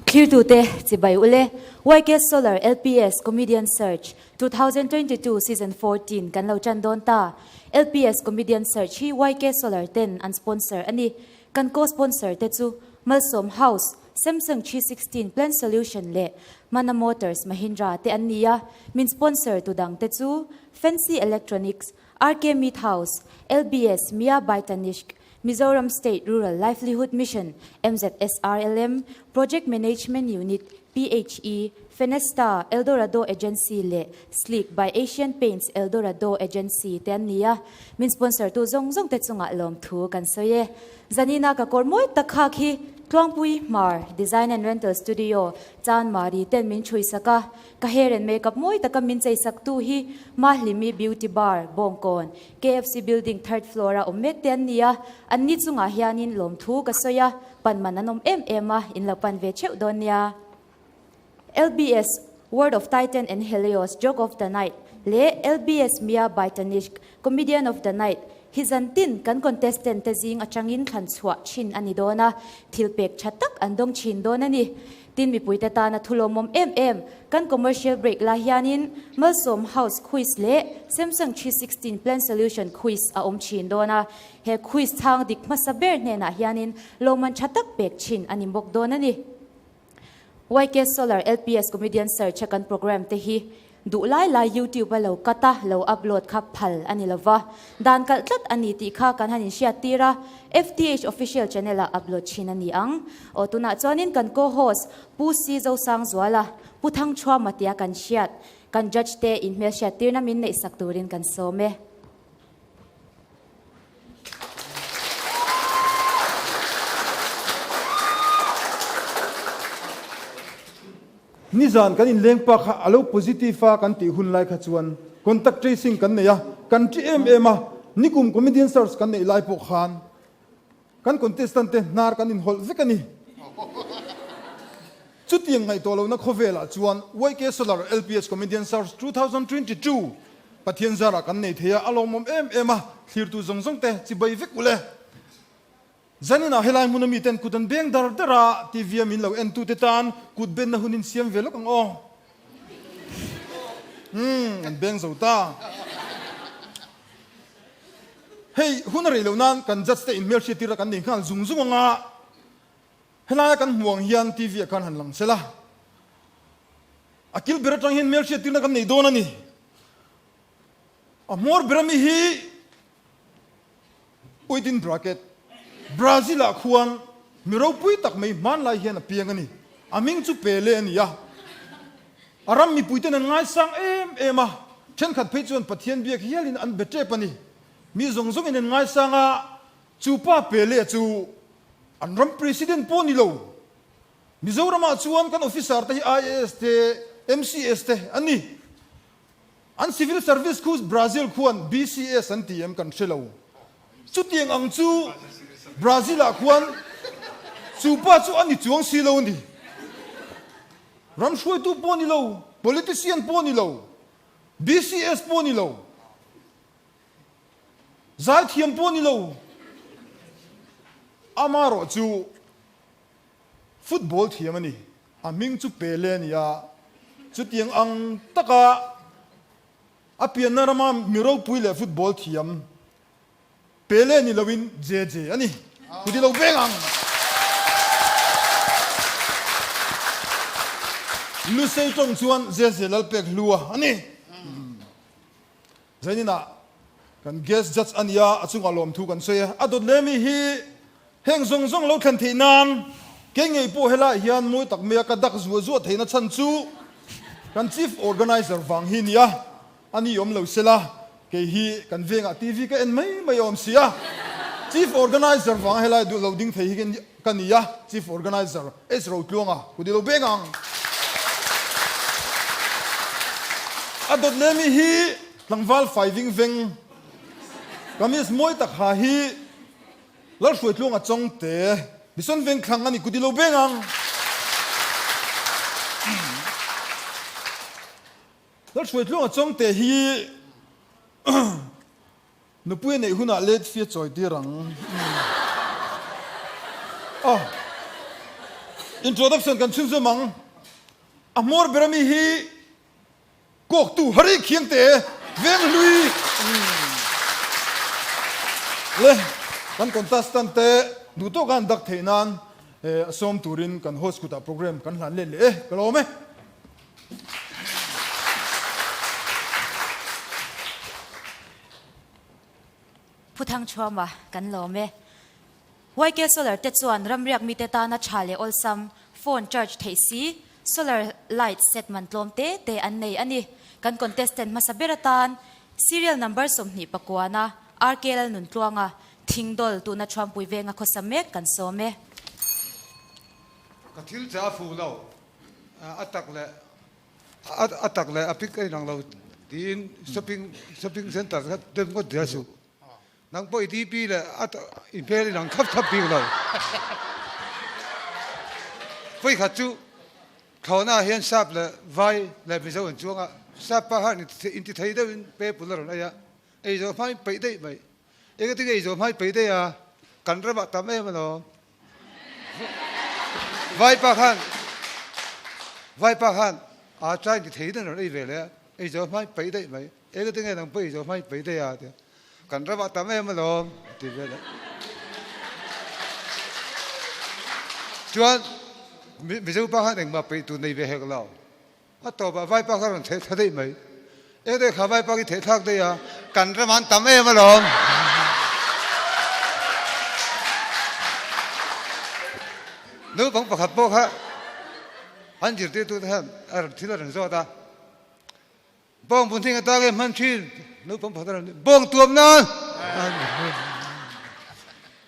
Thlirtute chibai ule, YK Solar LPS Comedian Search 2022 Season 14 kan lo tan dawn ta. LPS Comedian Search hi YK Solar ten an sponsor a ni. Kan co-sponsor te chu Malsawm House, Samsung 316 Plan Solution leh Mana Motors Mahindra te an ni a. Min sponsor tu dang te chu Fancy Electronics, RK Meat House, LBS Mia by Tanishq, Mizoram State Rural Livelihood Mission, MZSRLM, Project Management Unit, PHE, Fenesta, Eldorado Agency leh Sleek by Asian Paints Eldorado Agency te an ni a, min sponsor tu zawng zawng te chungah lawmthu kan sawi e. Zanina ka kawr mawi tak khak hi Tluangpui Hmar Design and Rental Studio, Chanmari ten min chhui sak a, Ka hair and makeup mawi taka min chei sak tu hi Mahlimi Beauty Bar, Bawngkawn, KFC Building third floor a awm mek te an ni a, an ni chungah hianin lawmthu ka sawi a, pan man an awm em em a, in lo pan ve theuh dawn nia. LBS, World of Titan and Helios, Joke of the Night leh LBS Mia by Tanishq, Comedian of the Night hi zantin kan contestant te zing atangin thlan chhuah thin a ni dawn a, thil pek tha tak an dawng thin dawn a ni. Tin mipuite tana thu lawmawm em em kan commercial break lai hianin Malsawm House Quiz leh Samsung 316 Plan Solution Quiz a awm thin dawn a, he quiz chhang dik hmasa ber hnenah hianin lawmman tha tak pek thin a ni bawk dawn a ni. YK Solar LPS Comedian Search a kan program te hi duh lai lai YouTube a lo cut a, lo upload kha phal a ni lova, dan kalh tlat a ni tih kha kan han inhriat tir a, FTH Official Channel ah upload thin a ni ang. Aw tunah chuanin kan co-host Pu Si Zosangzuala, Pu Thangthuama tia kan hriat, kan judge te inhmelhriat tirna min neihsak turin kan sawm e. Nizan kan inleng pa kha a lo positive a kan tih hun lai kha chuan contact tracing kan nei a, kan ṭi em em a, nikum comedian search kan neih lai pawh khan kan contestant te hnar kan inhawlh vek a ni. Chutiang ngaihtuah lohna khawvelah chuan YK Solar LPS Comedian Search 2022 Pathian zarah kan nei thei a, a lawmawm em em a, thlirtu zawng zawng te chibai vek u le. Zaninah helai hmuna miten kut an beng dar dar a, TV a min lo entute tan kut benna hun in siam ve lawk ang aw. Umm, an beng zo ta. Hei, hun a rei loh nan kan judge te inhmelhriat tir a kan nei nghal zung zung ang a. Helaia kan hmuh ang hian TV ah khan han lang sela, a kil ber atang hian hmelhriat tirna kan nei dawn a ni. A hmawr ber ami hi within bracket, Brazil ah khuan mi ropui tak mai hmanlai hian a piang a ni. A hming chu Pele a ni a. A ram mipuiten an ngaisang em em a, thenkhat phei chuan Pathian biak hialin an be tep a ni. Mi zawng zawngin an ngaisang a, chu pa Pele chu An ram President pawh ni lo. Mizoramah chuan kan officer te hi IAS te, MCS te an ni. An civil service khu Brazil khuan BCS an ti em kan hre lo. Chutiang ang chu Brazil ah khuan chu pa chu a ni chuang si lo a ni. Ram hruaitu pawh ni lo, politician pawh ni lo, BCS pawh ni lo. Zaithiam pawh ni lo, amarawh chu football thiam a ni. A hming chu Pele a ni a, chutiang ang taka a pianna rama mi ropui leh football thiam Pele ni loin JJ a ni. Kut i lo veng ang. Lusei tawng chuan JJ Lalpek Hlua a ni. Zainina kan guest judge a nia, a chungah lawmthu kan sawi a, a dawt leh mi hi heng zawng zawng lo thlen theih nan kei ngei pawh helaiah hian mawi tak mai a ka dak zuah zuah theihna chhan chu kan chief organizer vang hi nia, a ni awm lo sela kei hi kan vengah TV ka en mai mai awm si a, chief organizer vanga helai duh lo ding thei hi ka ni a, chief organizer S Rotluanga kut i lo beng ang. A dawt leh mi hi tlangval fai ving veng kamis mawi tak ha hi Lalhruaitluanga Chawngte Bison veng thlang a ni kut i lo beng ang. Lalhruaitluanga Chawngte hi Nupui a neih hunah let fee a chawi tir ang. Aw. Introduction kan chhunzawm ang. A hmawr ber ami hi Kawktu Hari Khiangte Venghlui leh kan contestant te duh tawka an dak theih nan a sawm turin kan host kutah program kan hlan let leh e. Ka lawm e. Pu Thangchhuama kan lawm e. YK Solar te chuan ramriak mite tana tha leh awlsam, phone charge theih si, solar light set man tlawm te te an nei a ni. Kan contestant hmasa ber atan serial number 20 pakuana RK Lalnuntluanga Thingdawl tuna Thuampui venga khawsa mek kan sawm e. Ka thil che a fuh lo, a tak leh a tak leh a pic a inang lo tiin shopping shopping center kha dem ngawt dia suh. Nang pawh i DP leh a i hmel inang khap khap bik lo. Vawikhat chu thlawhna ah hian sap leh vai leh Mizo an chuang a, sap pa khan inti thei deuhin pepul a rawn ei a, ei zawh hmain peih daih mai. Engati nge ei zawh hmain peih daih a, kan ramah tam em alawm. Vaipa khan Vaipa khan aa try ti thei dan rawn ei ve leh a, ei zo hmai peih daih mai. Engati nge nang pawh ei zo hmai peih daih a tia, kan ramah tam em alawm a ti ve leh. Chuan Mizopa khan engmah peih tur nei ve hek lo. A tawpah vaipa kha rawn theh thla daih mai. Eng daih kha vaipa khi theh thlak daih a, kan ram an tam em alawm. Naupang pakhat pawh kha an zirtirtute hian a rawn thil a rawn zawt a, Bawng vun thing atang e hman thin, naupang pakhat a rawn bawng tuam nan!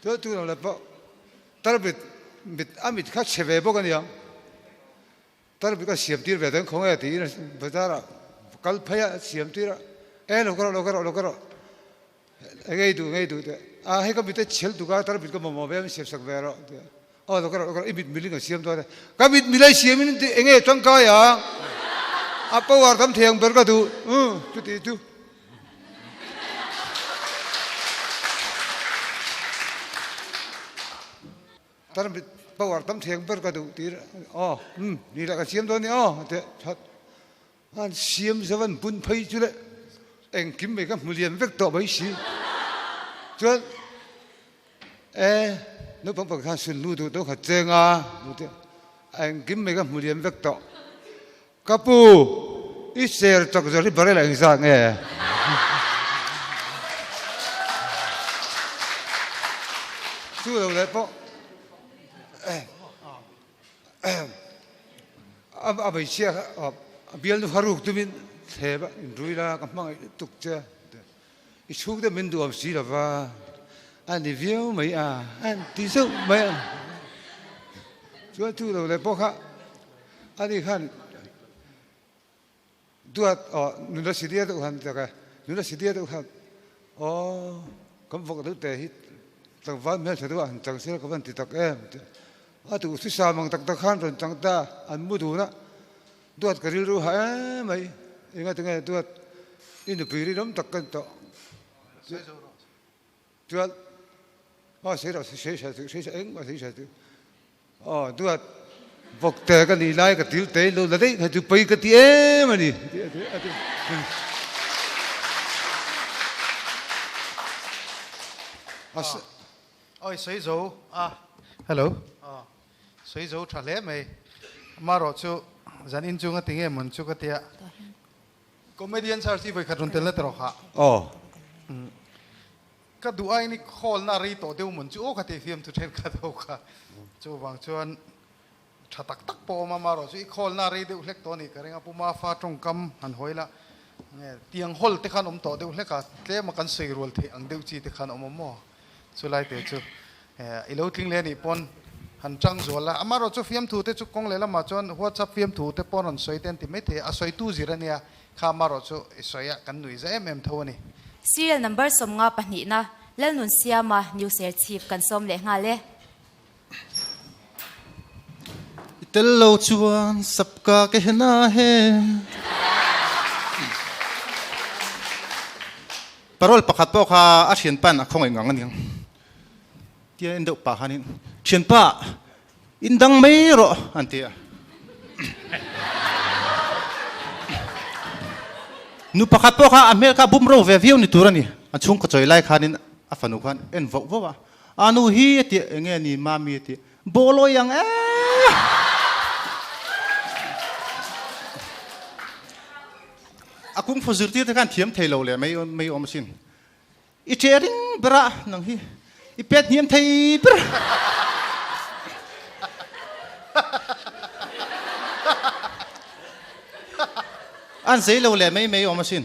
Chuan chu lo la pawh tar mit mit a mit kha chhe ve bawk a niang. Tar bik a siam tir ve dawn khaw nge tiin bazar ah kal phei a siam tir a, e lo ka rawh lo ka rawh lo ka rawh engei duh engei duh teh a hei ka mit a chhel tuk a tar bik ka mamawh ve a min siam sak ve rawh tia aw lo ka rawh lo ka rawh i mit mil in ka siam dawn e ka mit mil a i siam in enge tangkai ang a power tam thei ang ber ka duh um chuti chu. Tar mit power tam theng ber ka duh tir aw umm ni lah ka siam dawn ni aw teh that an siam zo an bun phei chu le engkim mai ka hmu lian vek tawh mai si chuan e naupang pakhat khan sun nu duh deuh khat cheng a tih engkim mai ka hmu lian vek tawh Ka pu, i ser chak zawr hi barrel ah engzah nge? Chu lo leh pawh a hmeichhia kha a bialnu kha ruk tumin thlep a inrui la ka hmangaih lutuk che i chhung te min duhawm si lova a ni viau mai a an ti zauh mai a chuan chu lo leh pawh kha Ani khan duat aw nula si dia deuh khan tak e, nula si dia deuh khan aw kan vawk deuh te hi tlangval hmeltha deuh ah han chang sela ka van ti tak em tih a duh chu sa mang tak tak khan rawn chang ta an mu dun a, duat ka rilru ha em mai enga tinge duat i nupui rinawm tak ka ni tawh chuan aw sei rawh sei sei sei sei engmah sei sei Aw duat vawk te ka nih lai ka til te lo la daih kha chu pawi ka ti em a ni. Oi sawi zo a. Hello. Sawi zo tha hle mai. Amarawh chu zan in chunga ti nge mawn chu ka tia. Comedian search hi vawikhat rawn telna tawh kha. Aw. Ka duh aiin i khawlna a rei tawh deuh mawn chu aw ka tih fiam thu thenkhat ho kha. Chuvang chuan tha tak tak pawh awm a, amaherawh chu i khawlna a rei deuh hlek tawh a nih ka ring a, Pu Mafa tawngkam han hawi la, nge tiang hawl te khan awm tawh deuh hlek a, tlem a kan sawi rual theih ang deuh chi te khan awm awm maw? Chulai te chu i lo tling leh a nih pawn han tang zual a, amaherawh chu fiamthu te chu kawng leh lamah chuan WhatsApp fiamthu te pawh rawn sawi te an ti maithei a, a sawitu zir a nia. Kha amarawh chu i sawi a, kan nuih za em em tho a ni. Serial number 50 pahnihna, Lalnunsiama New Serchhip kan sawm leh nghal e. I tel lo chuan sabka kehna he. Parole pakhat pawh kha a thianpa'n a khawngaih ngang a niang. Tia en deuh pah khanin, Thianpa! In dang mai rawh an ti a. Nu pakhat pawh kha a hmel kha bum ro ve viau ni tur a ni. A chhungkaw chawi lai khanin a fanu khan en voh voh a, A nu hi a ti, enge ni mami a ti, Bawlawi ang e! A kungfu zirtir te khan thiam thei lo leh mai mai awm asin. I che ring ber a, nang hi i pet hniam thei ber. An zei lo leh mai mai awm asin.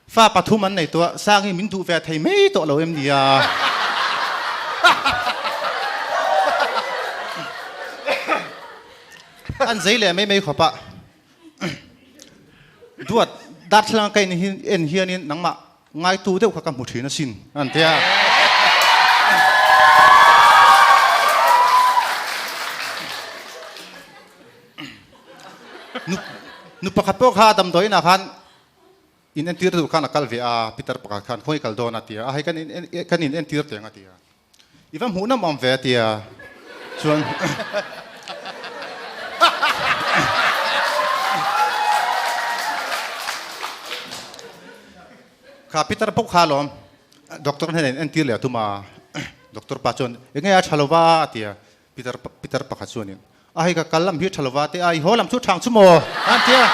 Fa pathum an nei tawh a, Sang hi min duh ve thei mai tawh lo em nia? An zei leh mai mai khawp a. Duat, darthlalang ka en hianin nangmah ngaitu deuh kha ka hmu thin asin, an ti a. Nu pakhat pawh kha damdawiinah khan In entir duh khan a kal ve a, Peter pakhat khan khawi kal dawn a ti a, a hei kan in kan in entir teng a ti a, i va hmuh nawm awm ve a ti a, chuan kha Peter bawk kha alawm doctor hnenah in entir leh a tum a, doctor pa chuan enge a tha lo va a ti a, Peter Peter pakhat chuanin a hei ka kal lam hi tha lova te a i haw lam chu thang chu maw an ti a.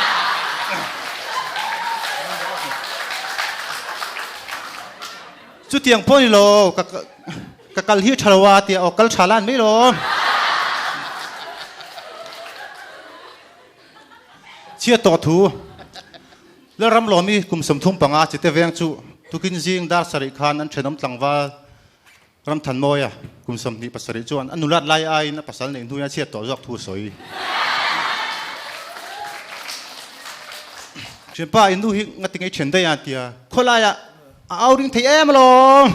Chutiang pawh ni lo ka ka kal hi tha lova tia aw kal tha lan mai lo. Chhia tawh thu Lalram lawmi kum 35 chite veng chu tukin zing dar sarih khan an thenawm tlangval Ramthanmawia kum 27 chuan a nulat lai aiin a pasal neih hnuia chhiat tawh zawk thu a sawi. Thianpa, i nu hi ngati ngei thian daih a tia, khawlaiah a au ring thei em alawm.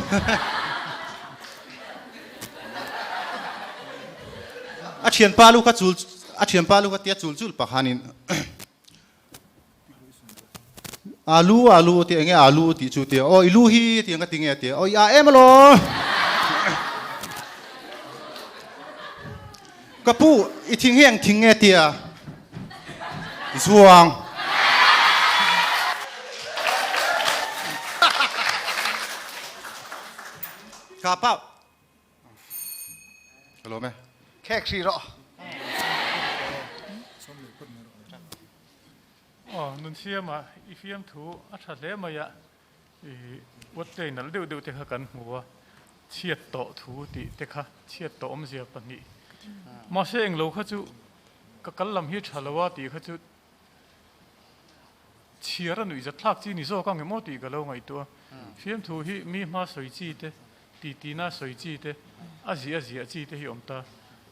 A thianpa lu kha chul, a thianpa lu kha tia chul chul pakhanin Alu alu tih enge alu tih chu tia aw i lu hi tiang ka ti nge tia aw i a em alawm ka pu i thing hi eng thing nge tia zuang ka pa Ka lawm e. Khek hrih rawh. Aw, Nunsiama i fiamthu a tha hle mai a, i uatlei nalh deuh deuh te kha kan hmu a, chhiat tawh thu tih te kha chhiat tawh awmzia pahnih. Mahse englo kha chu ka kal lam hi tha lo a tih kha chu Chhiar a nuih zat thlak chi ni zawk ang em aw tih ka lo ngaihtuah a. Fiamthu hi mi hma sawi chi te, titina sawi chi te, a ziah ziah chi te hi awm ta.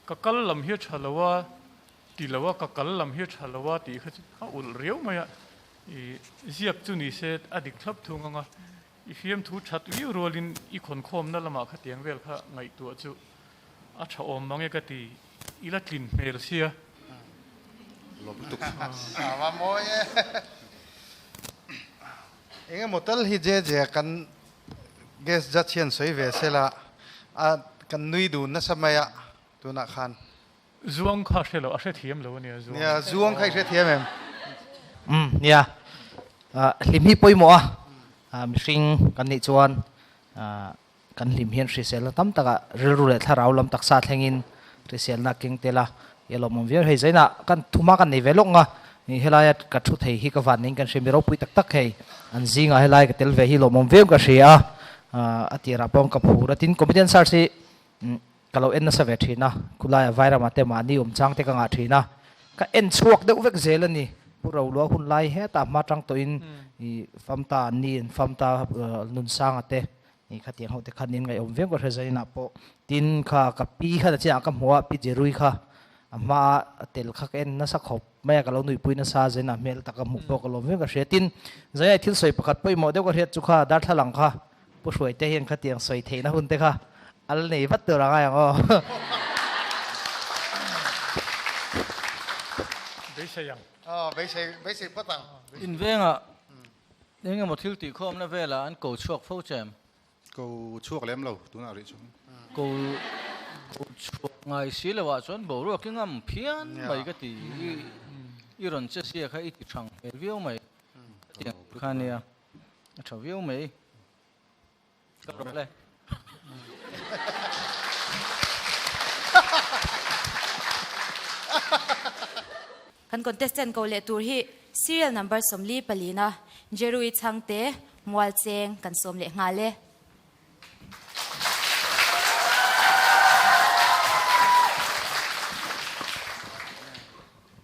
Ka kal lam hi a tha lo a ti lo a, ka kal lam hi a tha lo a tih kha chu a ulh riau mai a. I ziak chu ni se a dik thlap thung ang a. I fiamthu that viau rualin i khawnkhawmna lamah khatiang vel kha ngaihtuah chu A tha awm mang e ka ti, i la tlin hmel sia. Lawm lutuk. A va mawi e. Engemaw tal hi JJ kan guest judge hian sawi ve sela a kan nui dun nasa mai a tunah khan. Zuang kha a hre lo, a hre thiam lo a nia zuang. Nia, zuang kha i hre thiam em? Umm nia, hlim hi pawimawh a, mihring kan nih chuan Kan hlim hian hriselna tam takah rilru leh thlarau lam taksa thlengin hriselna keng tel a, i a lawmawm viau hei. Zainah kan thuma kan nei ve lawk nga, helaia ka thu thei hi ka van niin kan hria, mi ropui tak tak hei an zingah helai ka tel ve hi lawmawm viau ka hria a, a tirah pawh ka phur a. Tin, comedian search hi ka lo en nasa ve thin a, khulaiah Vairama te mahni awm chang te ka ngah thin a, ka en chhuak deuh vek zel a ni. Pu Rolua hun lai hetah hma tang tawhin i famta an ni, an famta Nunsanga te Ni khatiang ho te khan in ngaihawm viau ka hre zainah pawh tin kha ka pi khan a chiah ka hmu a pi Jerui kha a hma a tel kha ka en nasa khawp mai a ka lo nuihpui nasa zainah hmel tak ka hmuh pawh ka lawm viau ka hria tin zainah thil sawi pakhat pawimawh deuh ka hriat chu kha darthlalang kha Pu Hruaite hian khatiang sawi theihna hun te kha a la nei vat tur a ngai ang aw. Beisei ang. Aw beisei beisei phawt ang. Invengah Eng emaw thil tih khawmna velah an ko chhuak fo che em? Ko chhuak lem lo tunah rih chu. Ko ko Chhuah ngai si lo ah chuan boruak i ngam phian mai ka ti. I rawn che sia kha i ti thang hmel viau mai. Ka ti ang kha nia. A tha viau mai. Ka rawh le. Kan contestant ko leh tur hi serial number 44 palina Jerui Chhangte Mualcheng kan sawm leh nghal e.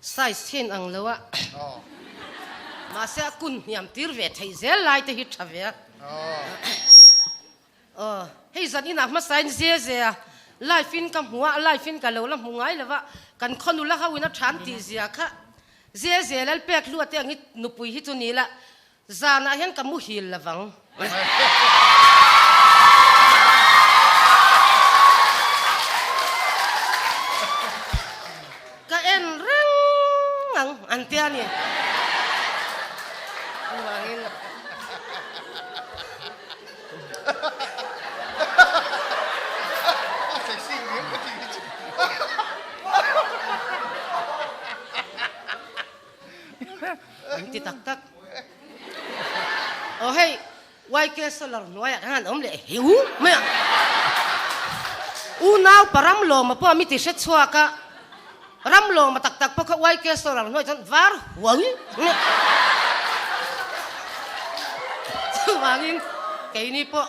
Size thin ang lo a, mahse a kun hniam tir ve theih zel lai te hi tha ve a. Aw, hei zan inah hmasain ze ze a, live in ka hmu a, live in ka lo la hmu ngai lo a, kan khaw nula ho in a than tih zia kha ze ze Lalpek hlua te ang hi nupui hi chu ni la, Zanah hian ka muhil lovang. Ka en reng ang an ti a ni. Chuvangin. An ti tak tak. Aw hei YK Solar hnuaiah khan an awm leh hiu mai a. Unau pa Ramlawma pawh mi ti hre chhuak a, Ramlawma tak tak pawh kha YK Solar hnuaiah chuan var huai mai a. Chuvangin keini pawh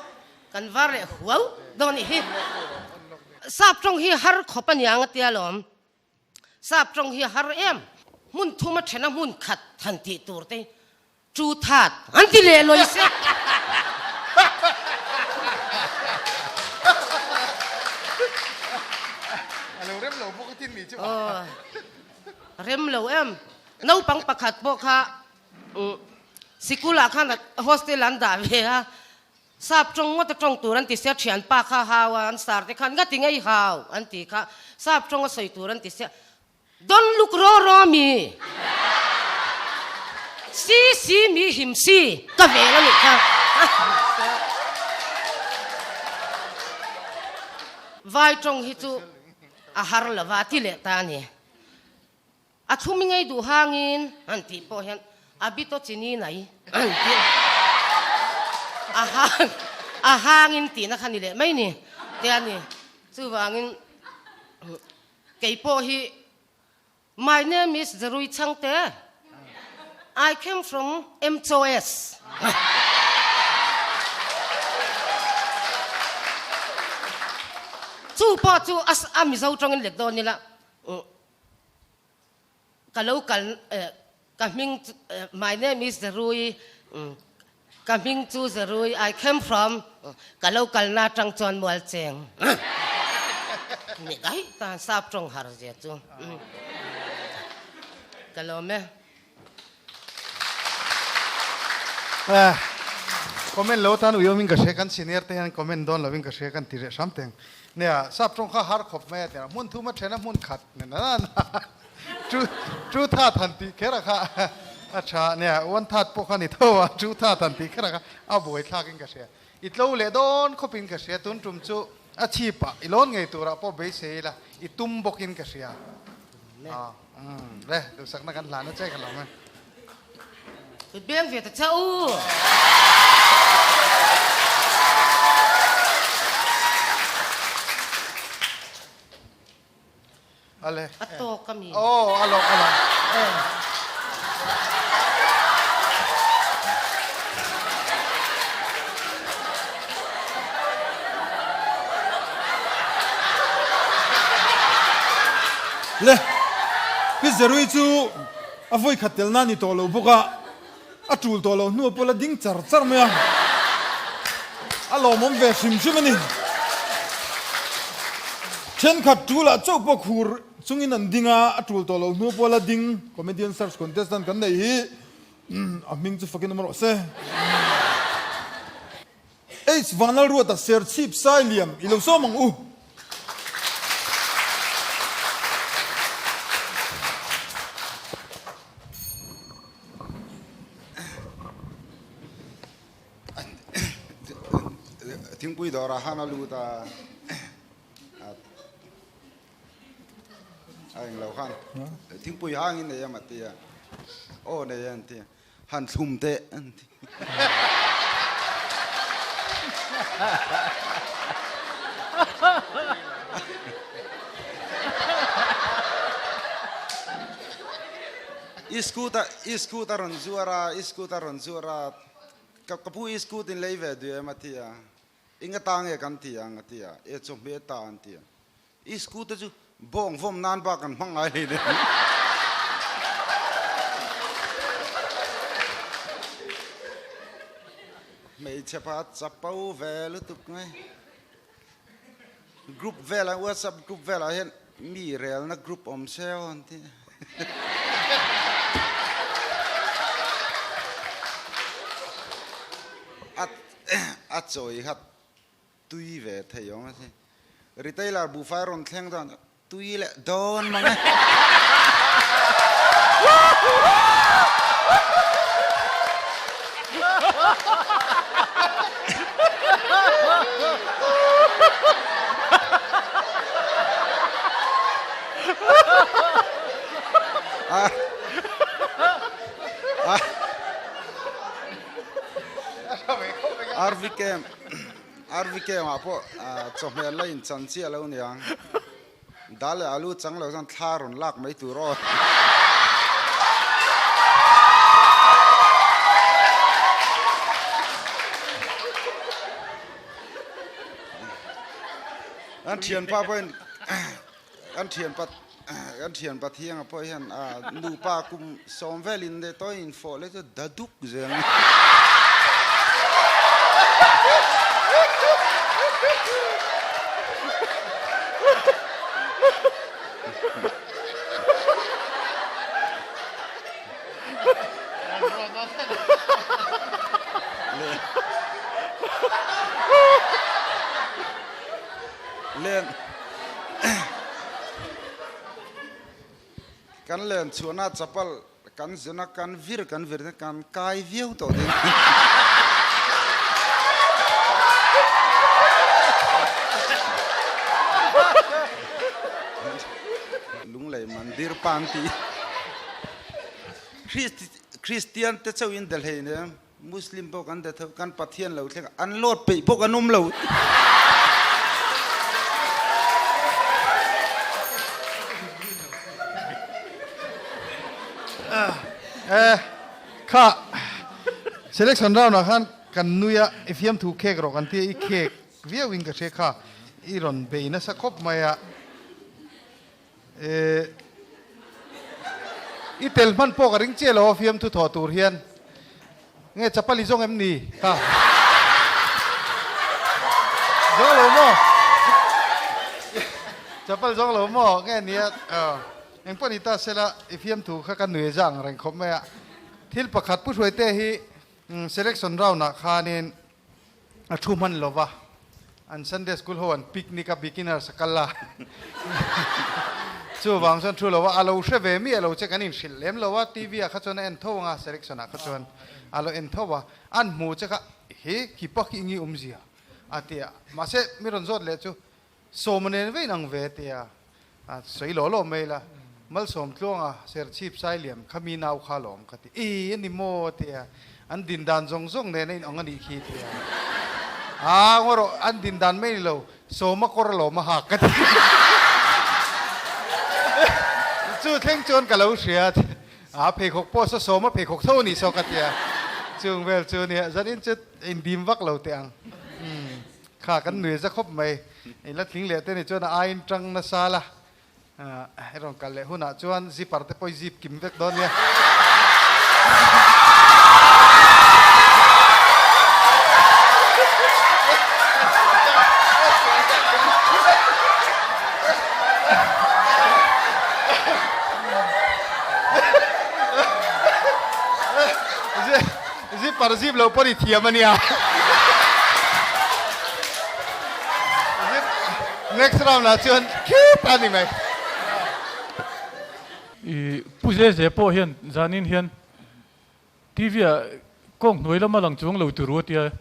kan var leh huau dawn anih hi. Sap tawng hi har khawp a niang a tia lawm. Sap tawng hi a har em? Hmun thum a then a hmun khat han tih tur te hi chu that an ti leh lawi se. A lo rem lo bawk a tin ni chu. Aw rem lo em. Naupang pakhat pawh kha sikul ah khan hostel an dah ve a. Sap tawng ngawt a tawng tur an ti sia, thianpa kha hau a, an sar te khan ngati ngei hau an ti kha, sap tawng a sawi tur an ti sia, Don't look raw raw mi, si si mi him si ka vel a nih kha. Vai tawng hi chu a har lova ti leh ta a ni. A thlum i ngei duh hangin an tih pawh hian a bit aw chini nai an ti a hang a hangin tihna kha ni leh mai ni te a ni. Chuvangin kei pawh hi My name is Zarui Chhangte, I came from MCOS. Chu pawh chu a Mizo tawngin let dawn ila. Ka lo kal ka hming chu my name is Zerui ka hming chu Zerui I came from ka lo kalna atang chuan Mualcheng ni daih ta sap tawng har zia chu ka lawm e. Comment lo tan uiawmin ka hria kan senior te hian comment dawn lovin ka hria kan ti reh hram teng. Nia, sap tawng kha har khawp mai a tia, hmun thuma then a hmun khat nen a na chu chu that han tih kher a kha a tha nia, one that pawh kha ni tho a, chu that han tih kher a kha a buai thlak in ka hria. I tlo leh dawn khawp in ka hria, tun tum chu a chhip ah i lawn ngei tur ah pawh beisei ila i tum bawk in ka hria. Umm le, duhsakna kan hlan a che ka lawm e. Kut beng ve ta cha u. Ale. A tawk a mi. Oh, a lawk a lawk. Le, Pi Zerui chu A vawi khat tel na ni tawh lo bawk a, a tul tawh loh hnu pawh la ding char char mai a, a lawmawm ve hrim hrim a ni. Thenkhat tulah chauh pawh khur chungin an ding a, a tul tawh loh hnu pawh la ding Comedian Search contestant kan neih hi a hming chu fakin awm rawh se. H Vanlalruata Serchhip Sailiam i lo sawm ang u. Thingpui dawrah khan a lut a. A englo khan thingpui hangin nei em a ti a, aw nei e an ti a, han thlum teh an ti. I scooter i scooter rawn zuar a, i scooter rawn zuar a, ka ka pu i scoot in lei ve duh em a ti a, eng ata nge kan ti ang a ti a, e chawhmeh ata an ti a, I scooter chu bawng vawm nan bak kan hmang ngai hlei nen. Hmeichhe pa chapo ve lutuk mai. Group velah WhatsApp group velah hian mi relna group awm se aw an ti. A a chawi kha Tui ve thei awm a si. Retailer buhfai rawn thleng chuan tui leh dawn mang e. RV camp. RV Camp ah pawh chawhmeh la in chan chiah lo niang. Dal leh alu chang lo chuan thla rawn lak mai tur aw. An thianpa pawhin an thianpa an thianpa thianga pawh hian nupa kum sawm velin leh tawhin infawh leh chu da duk zel. Len kan len chhuahna chapal kan zuna kan vir kan vir te kan kai viau tawh ding. Lunglei mandir pan ti Kristian te chauhin delhei nen Muslim pawh kan de tho, kan Pathian lo thleng an lawt peih pawh kan awm lo. Eh, kha selection round ah khan kan nui a, i fiamthu khek rawh kan tia i khek viau in ka hria kha, i rawn bei nasa khawp mai a. Eh, i tel hman pawh ka ring chiah lo a fiamthu thawh tur hian. Nge chapal i zawng em ni? Kha. Zawng lo maw? Chapal zawng lo maw? Nge nia, eng pawh ni ta sela i fiamthu kha ka nui za ang reng khawp mai a. Thil pakhat Pu Hruaite hi selection round ah khanin a thu hman lo va, an Sunday school ho an picnic a, beginners a kal a, chuvang chuan thu lo va, a lo hre ve miah lo che kan inhrilh lem lo a, TV ah kha chuan a en tho ang a, selection ah kha chuan a lo en tho a, an hmu che kha he kipa khi ngi awmzia a ti a, mahse mi rawn zawt leh chu Sawma nen vein ang ve tia a sawi law law mai la, Malsawm tluanga serchhip sailiam kha mi nau kha lawm ka ti, Ih a ni maw tia an din dan zawng zawng nen a inawng a nih khi tia aa ngaw rawh an din dan mai ni lo Sawma kawr lawm a hak ka ti chu thleng chuan ka lo hria a pheikhawk pawh saw Sawma pheikhawk tho a nih saw ka tia chung vel chu nia zanin chu indim vak lo teh ang. Kha kan nui za khawp mai. I la tling leh te ni chuan a aiin tang nasa la. I rawn kal leh hunah chuan zipper te pawh i zip kim vek dawn nia. Zipper zip lo pawh ni thiam a nia. Next round ah chuan khit a ni mai. I Pu Zeze pawh hian zanin hian TV ah kawng hnuai lama lang chuang lo turu a tia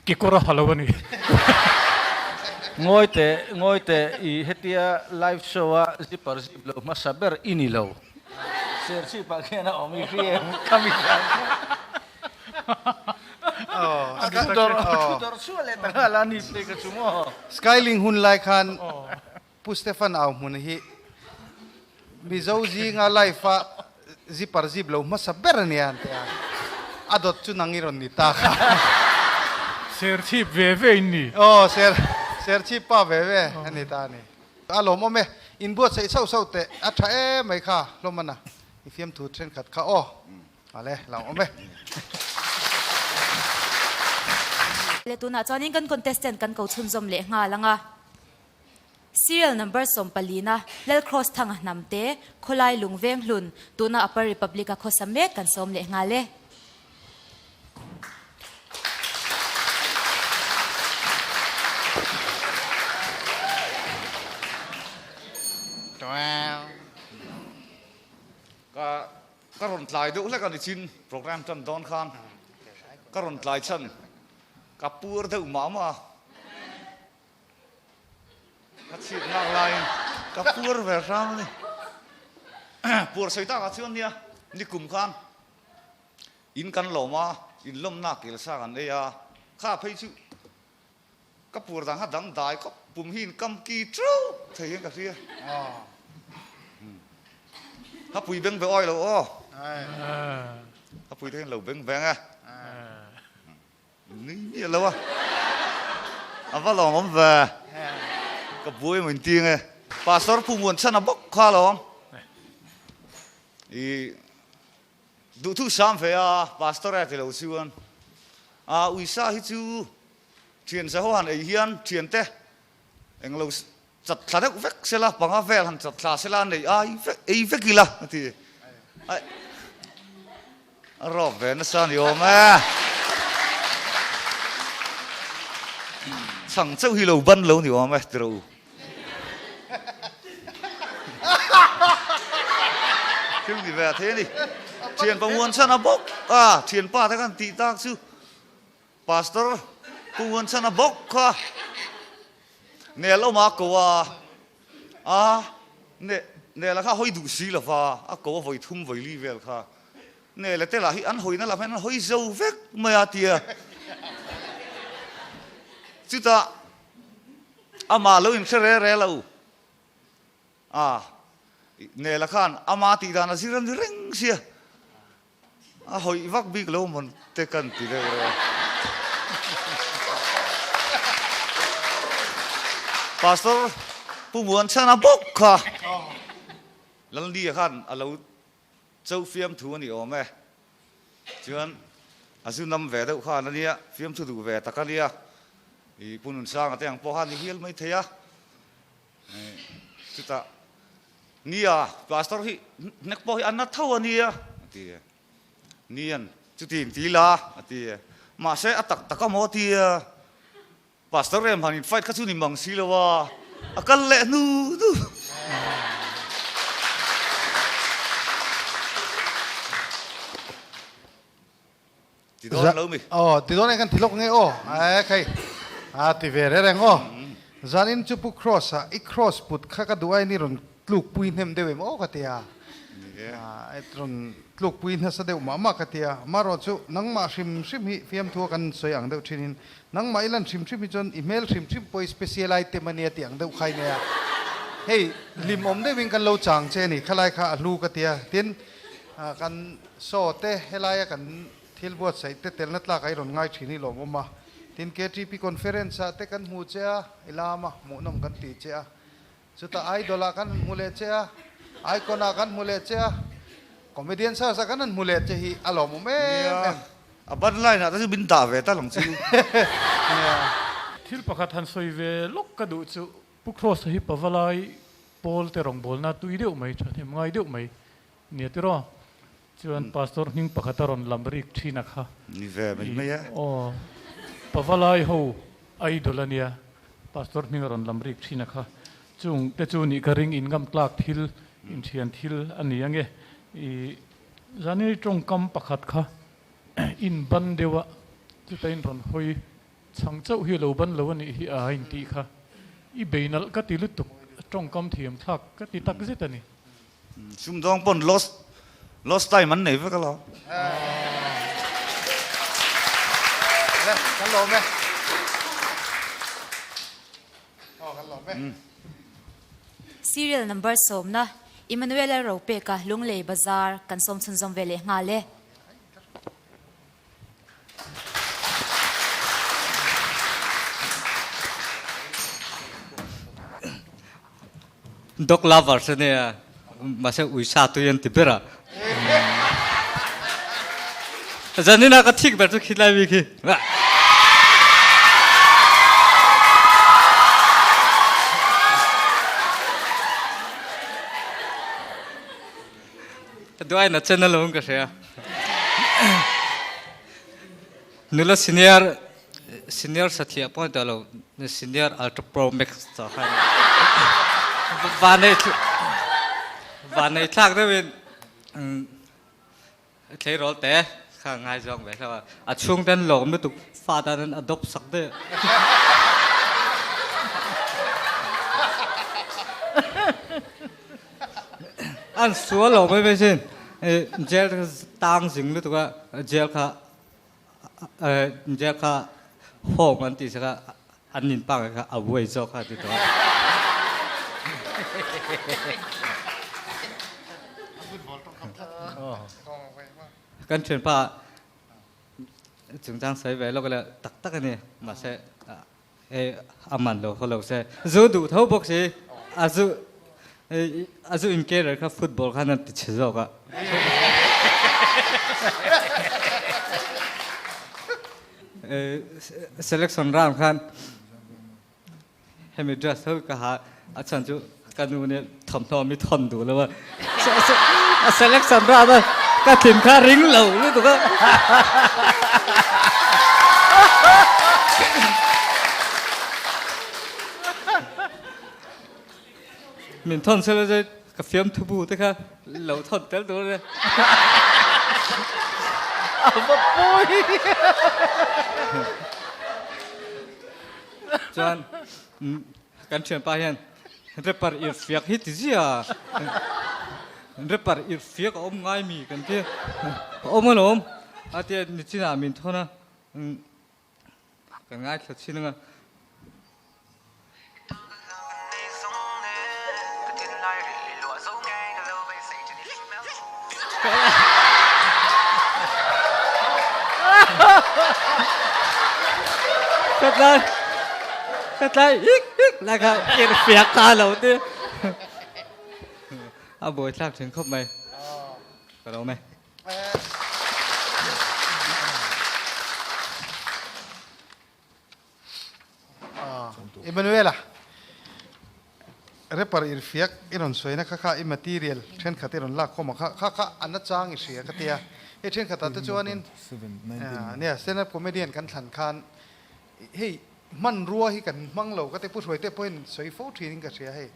kekawr a ha lo a ni. Ngawi teh, ngawi teh, i hetia live show a zipper zip lo hmasa ber i ni lo. Serchhip ah khian a awm i hria em? Ka mi hria kha. A thu dawr, a thu dawr chhuah leh ta nghal a ni phei ka chu maw. Skyling hun lai khan Pu Stephan Auhmun hi Mizo zinga live a zipper zip lo hmasa ber a nia an ti a, a dawt chu nang i rawn ni ta kha. Serchhip ve ve in ni. Aw, ser, serchhip pa ve ve a ni ta a ni. A lawmawm e, inbuatsaih sauh sauh teh a tha em mai kha hlawm a na, i fiamthu thenkhat kha aw. Ale, lawmawm e. Le tunah chuanin kan contestant kan ko chhunzawm leh nghal ang a. Serial number sawmpalina, Lal Cross Thanga Hnamte, Khawlai Lung Veng Hlun, tuna Upper Republic-a khawsa mek kan sawm leh nghal e. Ka ka rawn tlai deuh hlek a ni chin program tan dawn khan ka rawn tlai chhan ka pur deuh mah mah a. Ka chhit lak laiin ka puar ve hram a ni. Puar sawi takah chuan nia, nikum khan in kan lawm a, in lawmna kel sa kan ei a, kha phei chu ka puar dan kha dang dai khawp, pum hi in kam ki teuh thei hian ka hria. Ka pui beng ve awi lo aw. Ka pui te hian lo beng veng e. Nui miah lo a, a va lawm awm ve. Ka buai emaw inti nge. Pastor Pu Muan chhan a bawk kha alawm. I duhthu sam ve a, Pastor e ti lo chuan. A uisa hi chu thian zaho han ei hian thiante englo chat thla deuh vek sela, panga vel han chat thla sela nei ai vek, ei vek ila a ti. Ai, a rawk ve nasa ni awm e. Chhang chauh hi lo ban lo ni awm e, ti rawh u. Thil ni ve a thei a ni. Thian pamuan chhan a bawk a, thianpa te khan tih tak chu Pastor Pu Muanchhana bawk kha nel awm a ko a, a ne nela kha a hawi duh si lo va, a ko a vawi thum vawi li vel kha nela te lah hi an hawina lam hian an hawi zo vek mai a tia. Chutah amah lo inhre re re lo a, nela khan ama tih dan a zir a ni reng sia. A hawih vak bik lo mawn te kan ti deuh reuh a. Pastor Pu Muanchhana bawk kha Lalnia khan a lo cho fiamthu a ni awm e. Chuan a zu nam ve deuh khan a nia, fiamthu duh ve tak a nia. I Pu Nunsanga te ang pawh khan i hial mai thei a. Chutah Nia, pastor hi hnek pawh hi a na tho a nia, a ti. Nian, chuti in ti la, a ti. Mahse, a tak tak a maw a ti a. Pastor rem han in fight kha chu ni mang si lo a, a kal leh hnu hnu. Ti dawn lo mi? Aw, ti dawn e kan ti lawk nge aw. Ae khai. A ti ve reng reng aw. Zanin chu Pu Cross a, i cross put kha ka duh ain i rawn tluk pui hnem deuh em aw ka ti a. A rawn tluk pui nasa deuh mah mah ka ti a. Amaherawh chu nangmah hrim hrim hi fiamthu a kan sawi ang deuh thin in nangmah i lan hrim hrim hi chuan i hmel hrim hrim pawh i special item a nia tih ang deuh kha i nei a. Hei hlimawm deuhin kan lo chang che a ni, khalai kha a hlu ka ti a. Tin, Kan saw te helaia kan thil buatsaih te telna tlak a i rawn ngai thin hi lawmawm a. Tin KTP conference ah te kan hmu che a, i lam a, hmuhnawm kan ti che a. Chutah Idol ah kan han hmu leh che a, Icon ah kan hmu leh che a, Comedian Search ah kan han hmu leh che hi a lawmawm em em. A ban line ah te chu min dah ve ta lang chu. Thil pakhat han sawi ve lawk ka duh chu Pu Cross hi Pavalai Pawl te rawngbawlna tui deuh mai, thahnem ngai deuh mai Nia tiraw? Chuan Pastor hming pakhat a rawn lam rik thin a kha. Ni ve mai mai e. Aw, Pavalai ho idol a nia, Pastor hming a rawn lam rik thin a kha. Chung te chu nih ka ring in ngam tlak thil, inthian thil a ni ange. I zani tawngkam pakhat kha in ban deuh a, chuta in rawn hawi chhang chauh hi lo ban lo a nih hi a intih kha. I bei nalh ka ti lutuk, tawngkam thiam thlak ka ti tak zet a ni. Sumdawng pawn lost lost time an nei vek alawm. Le, kan lawm e. Aw, kan lawm e. Serial number sawmna, Emmanuela Ropeka, Lunglei Bazar, kan sawm chhunzawm ve leh nghal e. Dog lovers a nia, mahse uisa tui an ti ber a. Zanina ka thik ber chu khilai mi khi. Duai na chen alawm ka hria. Nula senior senior sathiah pawh ni tawh lo senior ultra pro max tawh kha vanei vanei thlak deuhin tleirawl te kha ngai zawng ve hlauh a a chhungte an lawm lutuk fa tan an adopt sak daih an sual lo mai mai sin jail tang zing lutuk a jail kha jail kha home an tih sak a an in pangai kha a buai zawk kha ti tawh a. Kan thianpa chungchang sawi ve lawk le tak tak a ni mahse hei a man lo khaw lo se zu duh tho bawk si a zu a zu in carer kha football khan an ti chhe zawk a. Selection round khan hemi dress ho ka ha a chhan chu ka nu nih thawmhnaw mi thawn duh lo a a selection round a ka thin kha ring lo lutuk a min thawn sela chu ka fiamthu bu te kha lo thawn tel tur a nia. A va pawi! Chuan kan thianpa hian rapper irhfiak hi ti zia rapper irhfiak a awm ngai mi kan ti a awm alawm a tia nichinah min thawn a Kan ngaithla chin anga. Ka tlai ka tlai ik ik lai kha irhfiak ta lo ti. A buaithlak thin khawp mai. Ka lo mai. Emmanuela, rapper irhfiak i rawn sawi na kha kha i material thenkhat i rawn lak khawm a kha kha kha a nachang i hria ka tia. Hei thenkhatah te chuanin nia stand up comedian kan thlan khan hei hmanrua hi kan hmang lo ka ti Pu Hruaite pawhin sawi fo thinin ka hria hei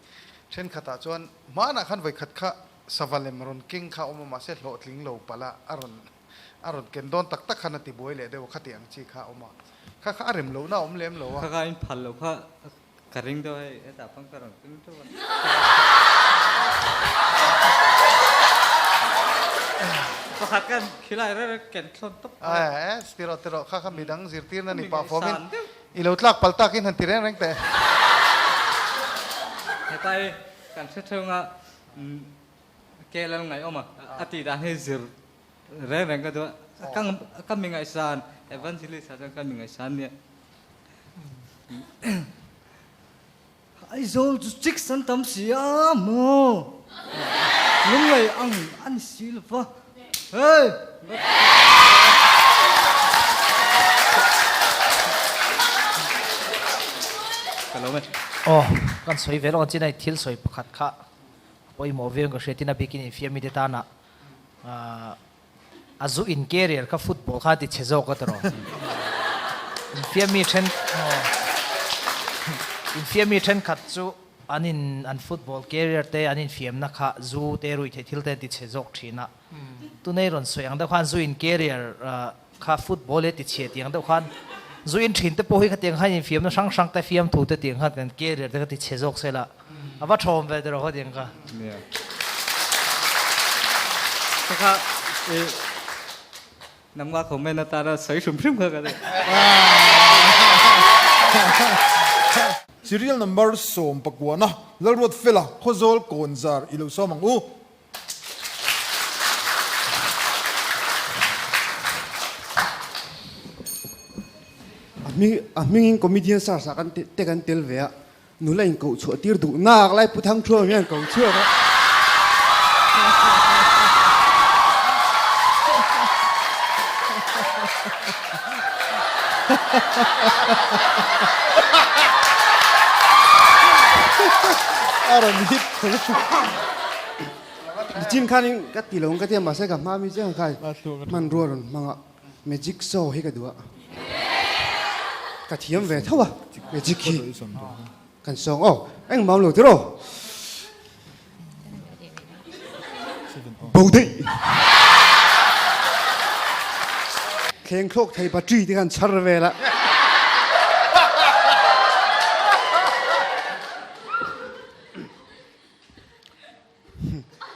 thenkhatah chuan hmanah khan vawikhat kha Sava lem rawn keng kha a awm a, mahse hlawhtling lo palh a, a rawn a rawn ken dawn tak tak khan a ti buai leh deuh a, khati ang chi kha a awm a, kha kha a rem lohna a awm lem lo a. Kha kha in phal loh kha ka ring deuh a, hei hetah pawn ka rawn keng teuh a. Pakhat khan khilai reng reng ken thlawn tawp a. Ae, tiraw tiraw, kha kha midang zirtirna ni pah fawmin i lo tlak palh takin han ti reng reng teh. Hetai kan hre theuh nga Kel an ngaih awm a, a tih dan hi zir reng reng ka duh a, ka ka mi ngaihsan Evangelist ah chuan ka mi ngaihsan nia. Aizawl chu chicks an tam si a maw? Lunglei ang a ni si lo va. Hey! Ka lo mai. Aw, kan sawi ve lawk ang chin a, thil sawi pakhat kha pawimawh viau in ka hria tin a bikin infiam mite tana a zu in carrier kha football kha a ti chhe zawk a tawrh aw. Infiam mi then infiam mi thenkhat chu an in an football carrier te an infiamna kha zu te ruihtheih thil te an ti chhe zawk thin a. Tunei rawn sawi ang deuh khan zu in carrier kha football e ti chhe tih ang deuh khan. Zu in thin te pawh hi khatiang khan infiamna hrang hrang te fiamthu te tiang khan kan career te kha ti chhe zawk se la a va thawm ve tiraw khatiang kha. Nia. Ka kha i nangmah comment atana sawi hrim hrim kha ka ni. Serial number 19 Lalruat Fela Khawzawl Kawnzar i lo sawm ang u. A hming a hmingin comedian stars ah kan te kan tel ve a, nula in koh chhuah tir duh nak lai Pu Thangthuam hian ko chhuak a. A rawn hit Nichin khanin ka ti lo ang ka ti a mahse ka hma mi chiang kha hmanrua rawn hmang a magic show hi ka duh a ka thiam ve tho a magic hi kan sawng aw engmah awm lo tiraw bo daih thleng thlawk thei battery te khan chhar vel a.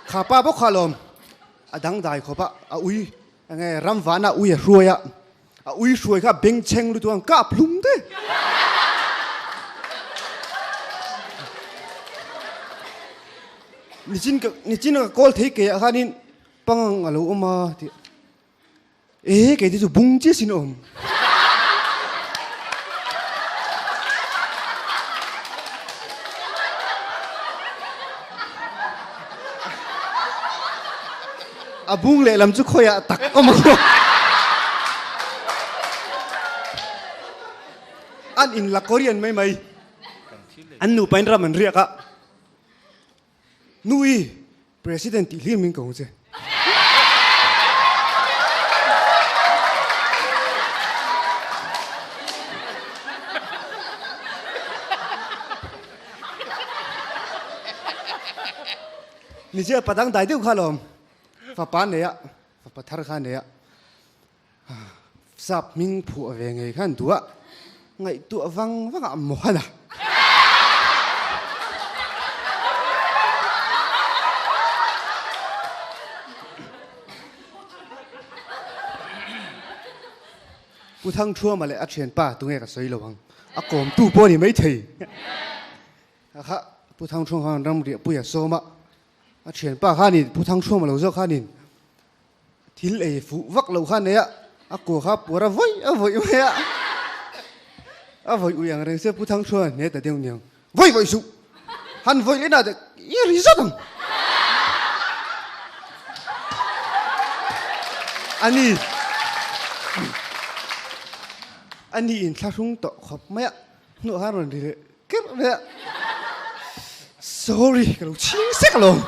Kha pa bawk kha alawm a dangdai khawp a, a ui enge ram vana ui a hruai a, a ui hruai kha bengchheng lutuk ang kap hlum te. Nichin ka nichin ka kawl thei ke ah khanin pangang a lo awm a tih E kei te chu bung chiah sin awm. A bung lehlam chu khawiah tak awm ang. An in la Korean mai mai. An nupa in ram an riak a. Nui, President tih hlim in ka hmu che. Ni che padang dai deuh kha lawm. Fapa nei a, fapa thar kha nei a. Sap hming phuah ve ngei khan duh a, ngaihtuah vang vang ah Mohan a. Pu Thangthuama leh a thianpa tunge ka sawi lo ang, a kawmtu pawh a ni maithei. A kha Pu Thangthuama khan ramriahpui a sawm a, a thianpa khanin Pu Thangthuama lo zawk khanin Thil ei fuh vak loh kha a nei a, a kua kha a puar a vawi a vawi mai a, a vawi ui ang reng se Pu Thangchhuan a hne ta deuh niang, vawi vawi suh, han vawi leh na te i ri zat ang. A ni, a ni in thlahrung tawh khawp mai a, hnuah khan rawn ri leh Kerh ve a. Sorry, ka lo chhing sek alawm.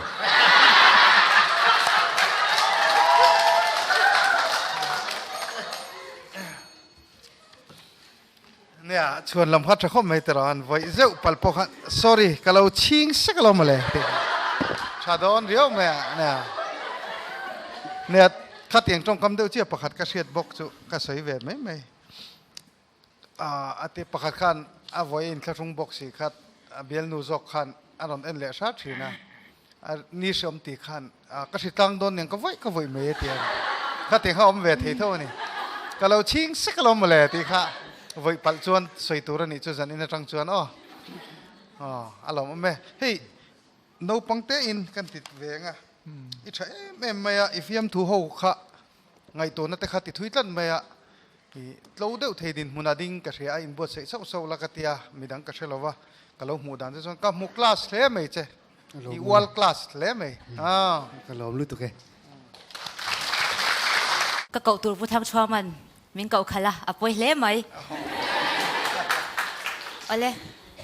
Nia, chhuan lam kha tha khawp mai tiraw an vawi zeuh pal pawh khan sorry ka lo chhing sek alawm mawle tih kha tha dawn riau mai a nia. Nia, khatiang tawngkam deuh chiah pakhat ka hriat bawk chu ka sawi ve mai mai. A ti pakhat khan a vawi inthlahrung bawk si khat a bialnu zawk khan a rawn en leh hrat thin a, a ni hreawm ti khan ka hri tlang dawn nen ka vawi ka vawi mai a ti a, khati kha awm ve thei tho a ni. Ka lo chhing sek alawm mawle tih kha vawi palh chuan sawi tur a nih chu zan in atang chuan aw aw a lawmawm e. Hei naupang te in kan ti ve ang a, i tha em em mai a, i fiamthu ho kha ngaihtuahna te kha ti thui tlat mai a, I tlo deuh thei dinhmun a ding ka hria a, inbuatsaih sauh sauh la ka tia, midang ka hre lo va, ka lo hmuh dan che chuan ka hmu class hle mai che, i ual class hle mai. Ka lawm lutuk e. Ka koh tur Pu Thangchhuaman min koh khalh a, a pawi hle mai. Awle,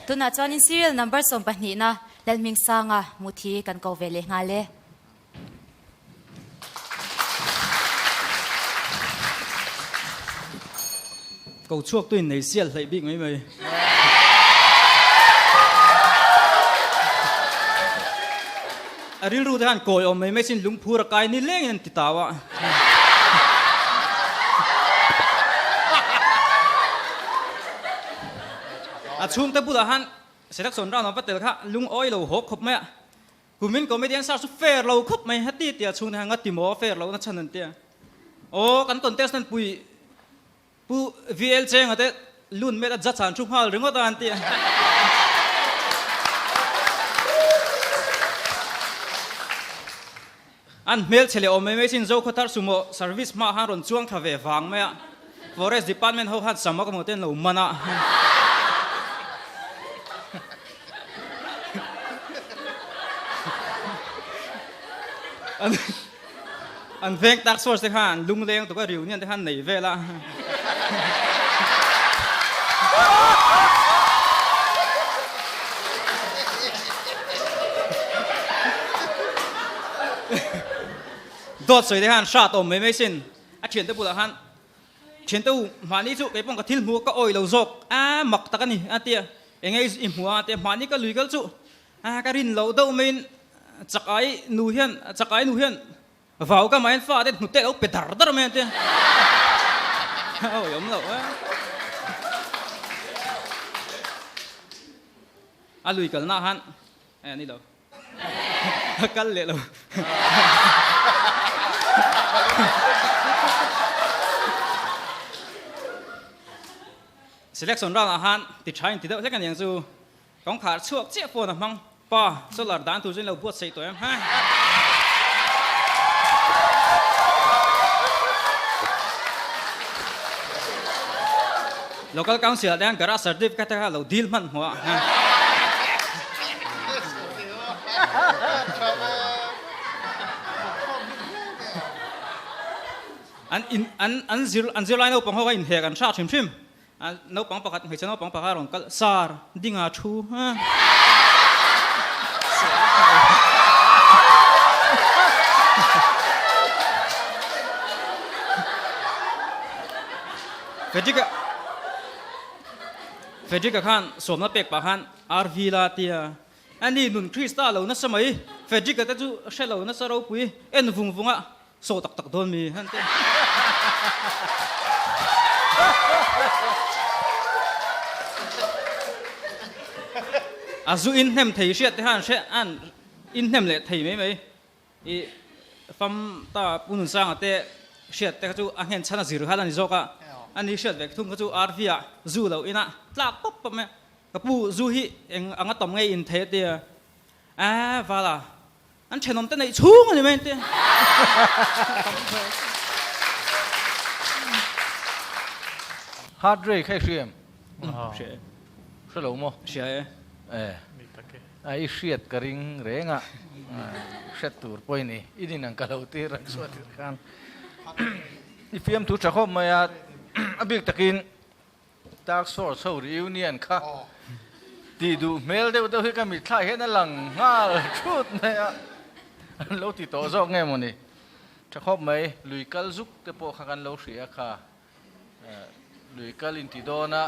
tunah chuanin serial number sawmpahnihna Lalhmingsanga Muthi kan ko ve leh nghal e. Ko chhuak tuin nei sial hleih bik mai mai. A rilru te khan kawi awm mai mai sin lungphur a kai ni lengin an ti tau a. A chhungte bulah han selection round a va tel kha lungawi lo haw khawp mai a. Kumin comedian search chu fair lo khawp mai heti tia chhungte kha nga ti maw fair lohna chhan an tia. Aw kan contestant pui Pu VL Chenga te lun met a judge an thu nghal ringawt a an ti a. An hmelchhe leh awm mai mai sin Zokhawthar sumo service hma han rawn chuang thla ve vang mai a. Forest department ho khan sam a ka hmuh te an lo man a. An veng tak source te khan lungleng tuk a reunion te khan nei vel a. Dawt sawi te khan hrat awm mai mai sin. A thiante bulah khan thiante u mahni chu keipawng ka thil hmu ka awih lo zawk a mak tak a ni a tia enge i hmu a tia mahni ka lui kal chu A ka rin loh deuh maiin chakai nu hian chakai nu hian vau ka maiin fa te hnute lo pe dar dar mai a tia. A awih awm loh a. A lui kalna ah khan eh a ni lo. A kal leh lo. Selection round ah khan ti tha in ti deuh hlek a niang chu. Kawngkhar chhuak chiah phone a hmang. Pa, solar dan tur chu in lo buatsaih tawh em? Ha? Local Council ah te hian garage certificate te kha lo deal hman hmuh a. Ha? An in an an zir an zirlai naupang ho kha inhek an hrah hrim hrim. Naupang pakhat, hmeichhe naupang pakhat a rawn kal, Sir, dinga thu. Frederick-a Frederick-a khan sawmna pek pah khan RV la tia, Ani nun Krista lo nasa mai, Frederick-a te chu hre lo nasa ropui, en vung vung a, Saw tak tak dawn mi han ti. A zu in hnem thei hriat te khan hre an in hnem leh thei mai mai. I fam ta Pu Nunsanga te hriat te kha chu a nghen chhan a zir khan a ni zawk a. Ani hriat ve thung kha chu RV ah zu lo ina tlak pawp pawp mai a. Ka pu zu hi eng anga tam ngei in thei a tia. Aa vala. An thenawm te neih chhung a ni mai an ti. Heart rate kha i hria em? Hria e. Hre lo maw? Hria e. E. A i hriat ka ring reng a, hriat tur pawh i ni. I din ang ka lo tir ang chuan tir khan. I fiamthu tha khawp mai a, a bik takin Task Force ho reunion kha tih duh hmel deuh deuh hi ka mitthla hian a lang nghal thut mai a, an lo ti tawh zawk nge mawni? Tha khawp mai, lui kal zuk te pawh kha kan lo hria kha, lui kal inti dawn a,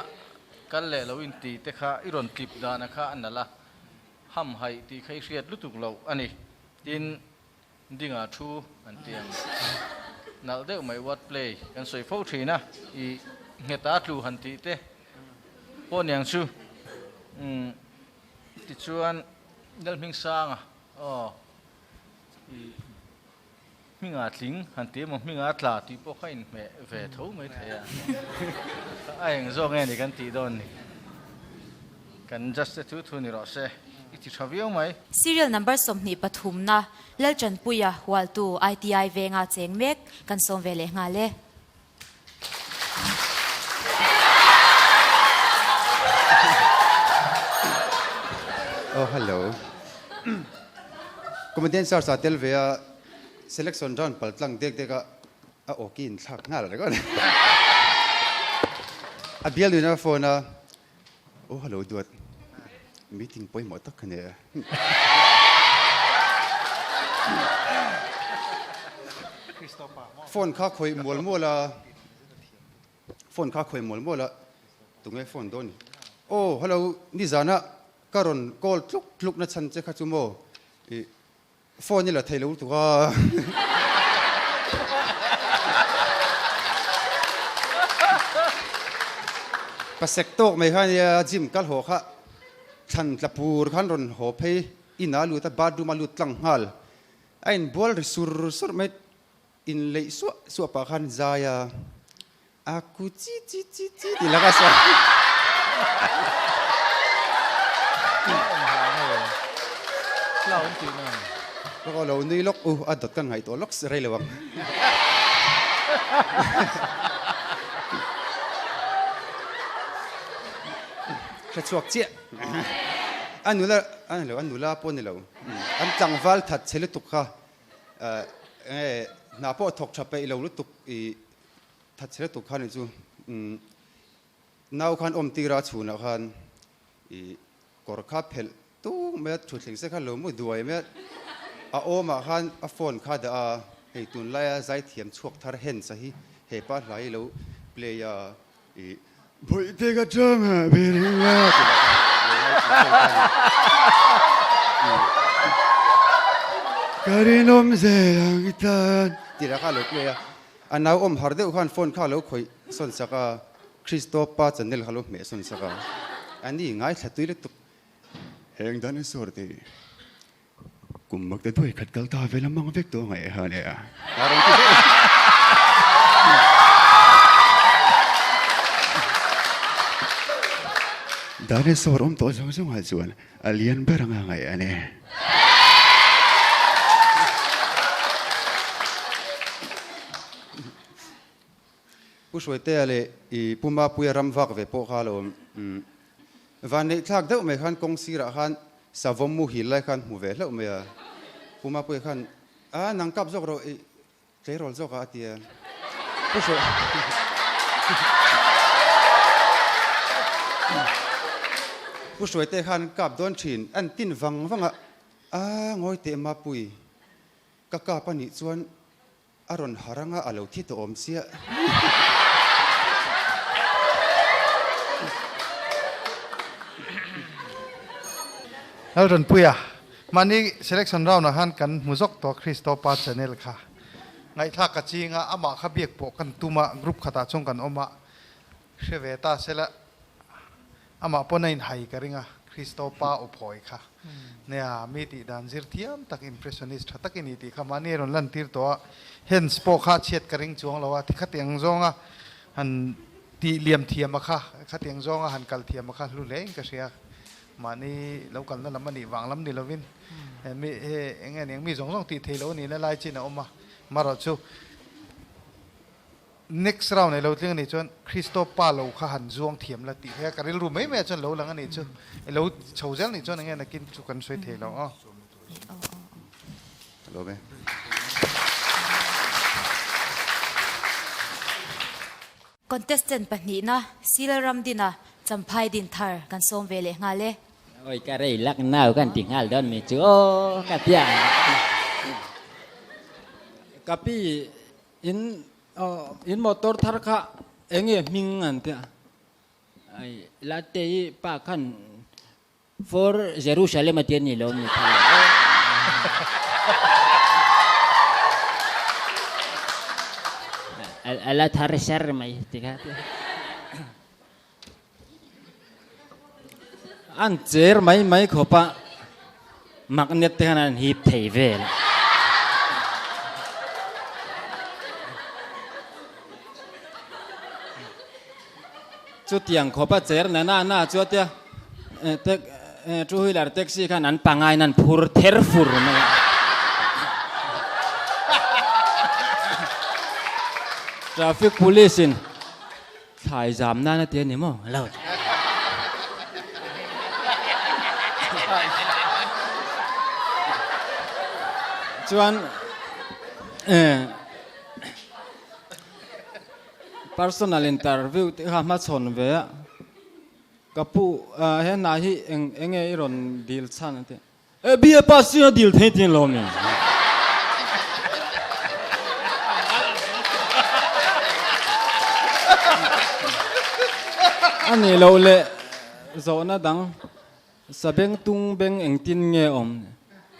kal leh lo inti te kha i rawn tlip dana kha a nalh a, hamhaih tih kha i hriat lutuk loh a ni. Tin, Dinga thu an ti ang. Nalh deuh mai word play kan sawi fo thin a, i ngheta tlu han tih te pawh niang chu. Umm tichuan Lalhmingsanga aw i hminga tling han ti emaw hminga tla tih pawh kha inhmeh ve tho mai thei a. A eng zawk nge ni kan tih dawn ni. Kan judge te thu thu ni rawh se, i ti tha viau mai. Serial number 20 pathumna Laltanpuia Hualtu ITI venga cheng mek kan sawm ve leh nghal e. Oh hello. Comedian search ah tel ve a selection round pal tlang dek dek a a awki in thlak nghal ringawt. A bial nuin a phone a Oh hello duat, meeting pawimawh tak ka nei a. Phone kha khawih mual mual a, phone kha khawih mual mual a, tunge phone dawn ni? Oh hello, nizana ka rawn call tluk tluk na chhan che kha chu maw? Ih Phone i la thei lo lutuk a. Pasek tawk mai kha nia gym kal haw kha thlan tla pur khan rawn haw phei in ah a lut a bathroom a lut tlang nghal a inbual ri sur sur mai inleih suah suah pah khan zai a a ku chi chi chi chi tih laka sawi. Ka lo nui lawk u a dawt kan ngaihtuah lawk rei lo ang. Hre chhuak chiah. A nula a ni lo a nula pawh a ni lo an tlangval that chhe lutuk kha enge hna pawh thawk tha peih lo lutuk i that chhe lutuk kha ni chu nau khan awm tir a chhunah khan i kawr kha phelh Tung mai a thutthleng se kha lo mu duai mai a, a awmah khan a phone kha dah a, hei tunlaia zaithiam chhuak thar Hensa hi hepa hla hi lo play a, ih Bawihte ka tang a ber eng a tih lah kha lo ngaithla phone kha a ni. Ka rinawm zel ang i tan tih lah kha a lo play a, a nau awm har deuh khan phone kha a lo khawih sawn sak a, Christo pa channel kha lo hmeh sawn sak a, a ni ngaithla tui lutuk. Heng dinosaur te hi kum makte duai khat kal ta vel a mang vek tawh ngaih a nia. Dinosaur awm tawh zawng zawngah chuan a lian ber anga ngaih a ni. Pu Hruaitea leh i Pu Mapuia ram vak ve pawh kha lo Vanneih thlak deuh mai khan kawng sirah khan savawm muhil lai khan hmu ve hlauh mai a. Pu Mapuia khan, A, nang kap zawk rawh, i tleirawl zawk a, a ti a. Pu Hruai Pu Hruaitea khan kap dawn thin, an tin vang vang a, A, ngawi teh Mapui, ka kap a nih chuan A rawn har anga a lo thi tawh awm chiah. Lalrawnpuia, mahni selection round ah khan kan hmu zawk tawh Christo pa channel kha. Ngaihthlak ka ching a, amah kha biak pawh kan tum a, group khatah chuan kan awm a, hre ve ta sela Amah pawn a inhai ka ring a, Christo pa aw phawi kha. Nia, mi tih dan zir thiam tak impressionist tha tak i ni tih kha mahni a rawn lantir tawh a, hands pawh kha a chhiat ka ring chuang lo a, ti khatiang zawnga han tih liam thiam a kha, khatiang zawnga han kal thiam a kha hlu hle in ka hria. Mahni lo kalna lam a nih vang lam ni lovin mi he eng nge niang mi zawng zawng tih theih loh a nihna lai chin a awm a, marawhchu Next round ei lo tling a nih chuan Christo pa lo kha han zuang thiam la tih kha ka rilru mai mai ah chuan lo lang a nih chu. I lo chho zel nih chuan enge nakin chu kan sawi thei lo aw. Ka lawm e. Contestant pahnihna Sila Ramdina Champhai Dinthar kan sawm ve leh nghal e. Oi ka rei lak nau kan ti nghal dawn mi chu aw ka tia. Ka pi In in motor thar kha eng nge hming an tia? Ai Latte i pa khan For Jerusalem a tia ni lo mi kha. A la thar ser mai ti kha tia. An cher mai mai khawp a, magnet te khan an hip thei vel. Chutiang khawp a cher na na na chu atia two wheeler taxi khan an pangain an phur ther fur mai a. Traffic police in Thlai zam nan a ti a ni maw? Lo. Chuan personal interview te kha hmachhawn ve a, ka pu he hna hi eng enge i rawn dil chhan a ti a. E bia pa si a dil thei tin lo mi. A ni lo le zawhna dang sabeng tung beng engtin nge awm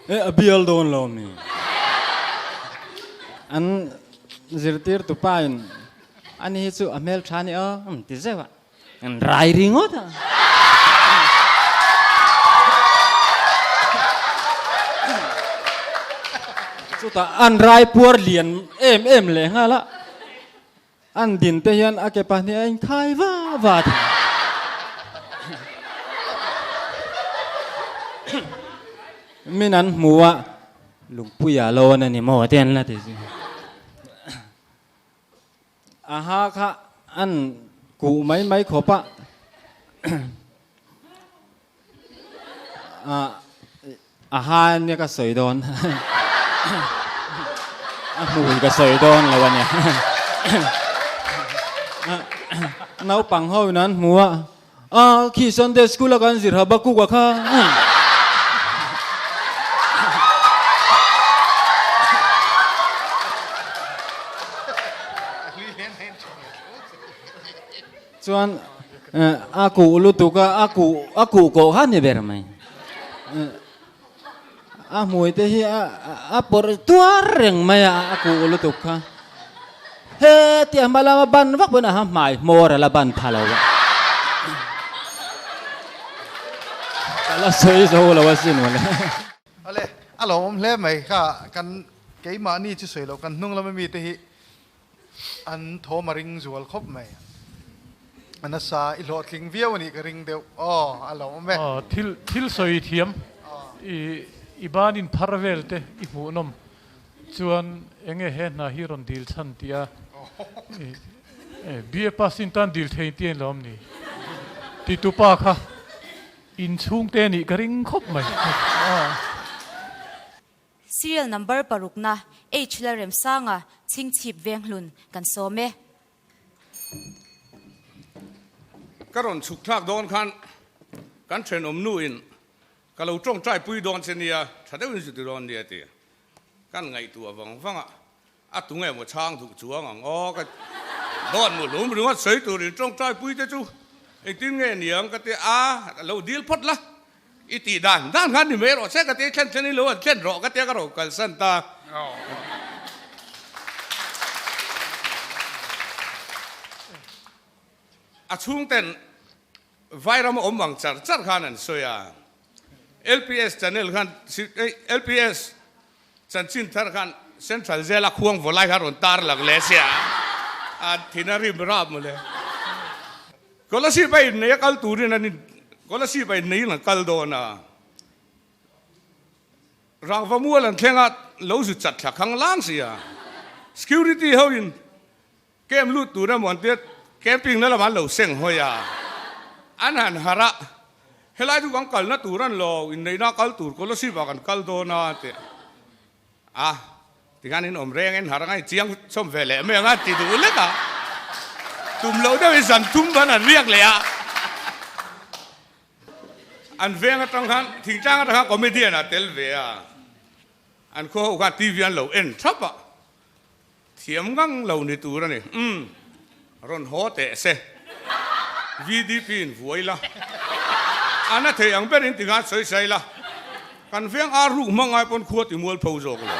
e a bial dawn lo mi. An zirtir tu pa in ani hi chu a hmel tha ni aw ti zeuh a. An rai ringawt a. Chutah an rai puar lian em em leh nghal a. An din te hian a ke pahnih a inkhai va va thei. Min an hmu a, Lungpuia lawn a ni maw te an la ti zui. A ha kha an kuh mai mai khawp a, a ha nia ka sawi dawn, a hmui ka sawi dawn lo a nia. Naupang ho in an hmu a, a khi Sunday school a kan zir Habakkuk a kha. Chuan a kuh lutuk a, a kuh a kuh kawh kha ni ber mai. A hmui te hi a a pawrh tuar reng mai a, a kuh lutuk kha. He tia hma lama ban vak pawhin a ha hmai hmawr a la ban pha lo a. Ka la sawi zo lo asin mawle. Awle, a lawmawm hle mai kha kan keimahni chu sawi loh kan hnung lama mite hi An thawm a ring zual khawp mai. A nasa i hlawhtling viau a nih ka ring deuh. Aw, a lawmawm e. Aw, thil thil sawi thiam i i banin phar vel te i hmuhnawm chuan enge he hna hi rawn dil chhan tih a i BA pass in tan dil thei tih a inlawm ni ti tu pa kha inchhungte a nih ka ring khawp mai. Serial number parukna H Lalremsanga Chhingchhip Venghlun kan sawm e. Ka rawn chhuk thlak dawn khan kan thenawm nu in ka lo tawngtai pui dawn che nia, tha deuhin zu ti dawn nia ti kan ngaihtuah vang vang a, a tu nge maw chhang duh chuang ang aw ka dawt mu hlum ringawt sawi turin tawngtai pui te chu engtin nge niang ka ti a, lo dil phawt la I tih dan dan khan ni mai rawh se ka ti thlen thlen i lo an thlen rawh ka tia ka ro kalsan ta. A chhungten Vairam a awm ang char char khan an sawi a. LPS channel khan LPS chanchin thar khan Central Jail a khuang vaw lai kha rawn tar lang leh sia a thin a rim rap mawle. Kolasib a innei a kal turin an in Kolasib a inneiin an kal dawn a, Rangva mual an thleng a, lo zu chat thla khang lang si a, security ho in camp lut tur emaw an tia camping na lamah an lo seng hawi a, an han harh a, helai chu kan kalna tur an lo inneihna kal tur Kolasib ah kan kal dawn a tih a, Tikhan in awm reng in har anga i chiang chawm ve leh mai anga ti duh lek a, tum loh deuhin zan thum ban an riak leh a, an veng atang khan thingtlang atang khan comedian ah tel ve a, an khaw ho khan TV an lo en thap a, thiam ngang lo ni tur a ni, umm rawn haw teh se, VDP in vuai la, a na thei ang berin tikhan sawi sai la. Kan veng ar ruk hma ngai pawn khua ti mual pho zawk lo.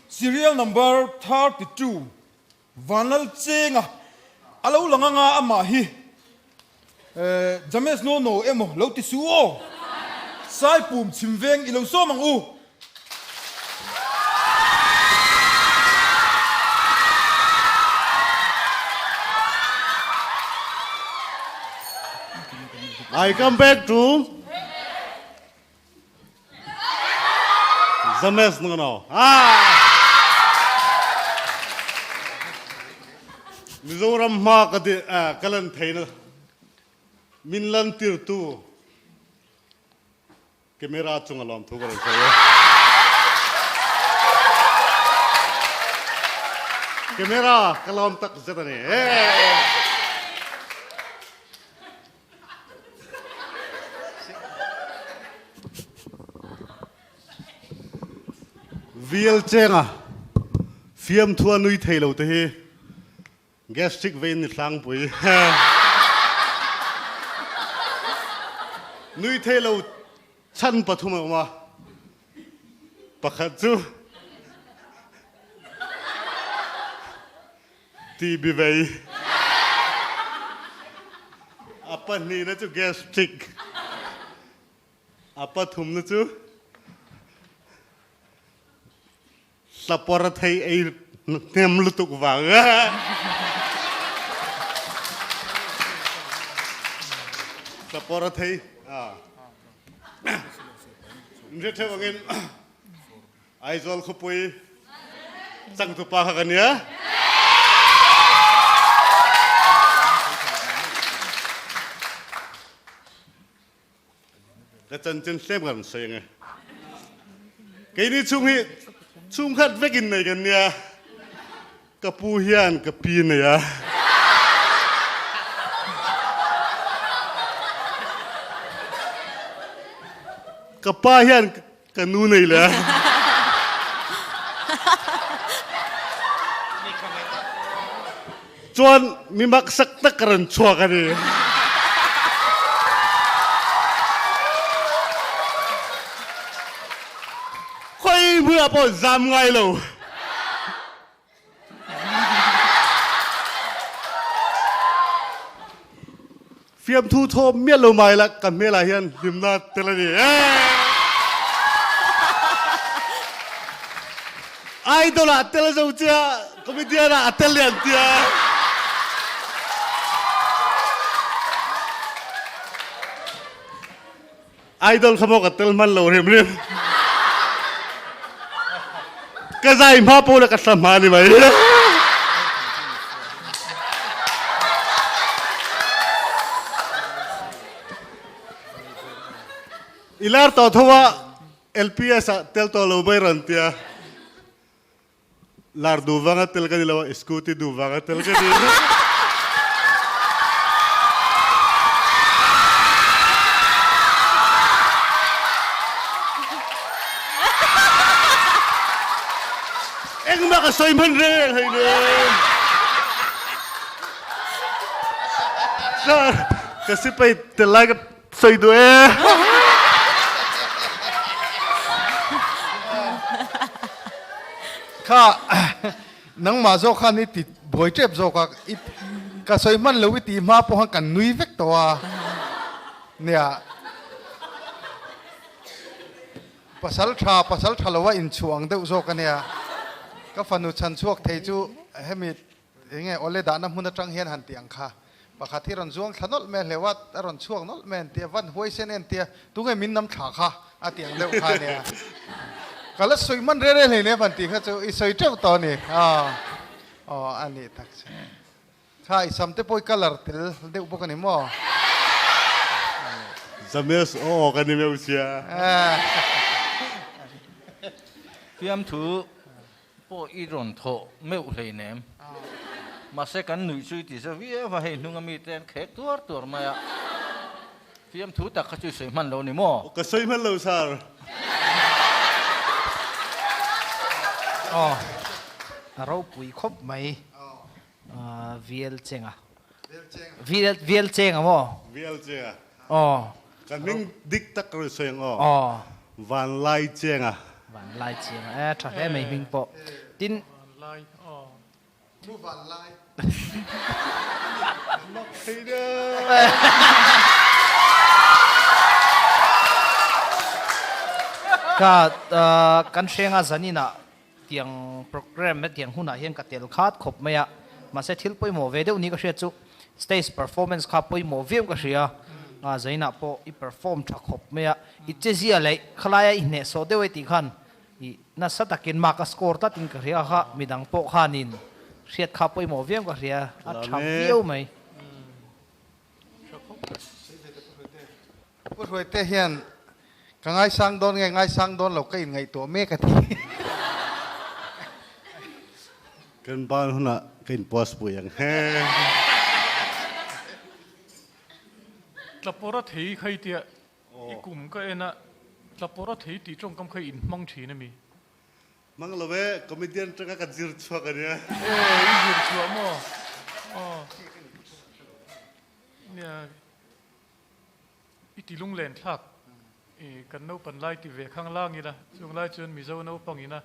Serial number 32 Vanlal Chenga a lo lang anga amah hi James Nono emaw lo ti su aw. Saipum chhim veng i lo sawm ang u. I come back to James Nono. Ah! Mizoram hma ka di ka lan theina min lan tirtu Camera chunga lawmthu ka rawn sawi e. Camera ka lawm tak zet a ni. Vial chenga fiamthua nui thei lo te hi Gastric vein ni tlangpui. Nui thei lo chan pathum a awm a. Pakhat chu TB vei. A pahnihna chu gastric. A pathumna chu hlapawr thei ei hnem lutuk vang. Hlapawr thei a. Inhre theuh angin Aizawl khawpui changtupa kha ka nia. Ka chanchin hlem ka rawn sawi ang e. Keini chhung hi chhungkhat vekin nei kan nia. Ka pu hian ka pi nei a. Ka pa hian Ka nu nei le. Chuan mi maksak tak ka rawn chhuak a ni. Khawi hmunah pawh zam ngai lo. Fiamthu thawm miah lo mai la ka hmelah hian hlimna tel a ni e. Idol ah tel zo chia comedian ah a tel lian tia. Idol kha maw ka tel hman lo hrim hrim. Ka zai hma pawh le ka thla hma ni mai. I lar tawh tho a LPS ah tel tawh lo mai rawn tia. Lar duh vanga tel ka ni lo a, scooty duh vanga tel ka ni. Engmah ka sawi hman reng hei nen. Sir, ka sipai tel lai ka sawi duh e. Kha nangmah zawk khan i ti buai tep zawk a, i ka sawi hman lo i tih hma pawh khan kan nui vek tawh a nia. Pasal tha pasal tha lo a inchhuah ang deuh zawk a nia. Ka fanu chhan chhuak thei chu hemi Enge awle dahna hmun atang hian han tih ang kha. Pakhat hi rawn zuang thla nawlh mai a hleuh a, a rawn chhuak nawlh mai an ti a, van huaisen en tia, tunge min nam thla kha a tih ang deuh kha ania. Ka la sawi hman reh reh hleinem han tih kha chu i sawi teuh tawh a ni. Aw aw a nih tak che. Kha i sam te pawh i colour tel deuh bawk a ni maw? James aw ka ni meuh sia. Fiamthu Pawh i rawn thawh meuh hleinem. Mahse kan nuih chu i ti za viau a, hei hnunga mite an khek tuar tuar mai a. Fiamthu tak kha chu i sawi hman lo ni maw? Ka sawi hman lo sir. Aw, a ropui khawp mai. Vial Chenga. Vial Vial Chenga maw? Vial Chenga. Aw. Ka hming dik tak ka rawn sawi ang aw. Aw. Vanlai Chenga. Vanlai Chenga e tha hle mai hming pawh. Tin. Vanlai aw. Mu Vanlai. Mak thei deuh. Ka kan hrenga zaninah Tiang program hetiang hunah hian ka tel khat khawp mai a, mahse thil pawimawh ve deuh ni ka hriat chu stage performance kha pawimawh viau ka hria a, zainah pawh i perform tha khawp mai a, i chezia leh khalaia i hnehsawh deuh e tih khan i nasa takin mark a score tlatin ka hria kha, midang pawh khanin hriat kha pawimawh viau ka hria, a tha viau mai. Pu Hruaite hian ka ngaisang dawn nge ngaisang dawn lo ka inngaihtuah mek a ti. Kan ban hunah ka in post pui ang he. Tlapawra thei kha i tia i kum ka en a, tlapawra thei tih tawngkam kha i inhmang thin a mi? Hmang lo e, comedian tanga ka zir chhuak a nia. Aw, i zir chhuah maw? Aw. Nia, i ti lunglen thlak. I kan naupan lai ti ve khang lang ila, chung lai chuan Mizo naupang ina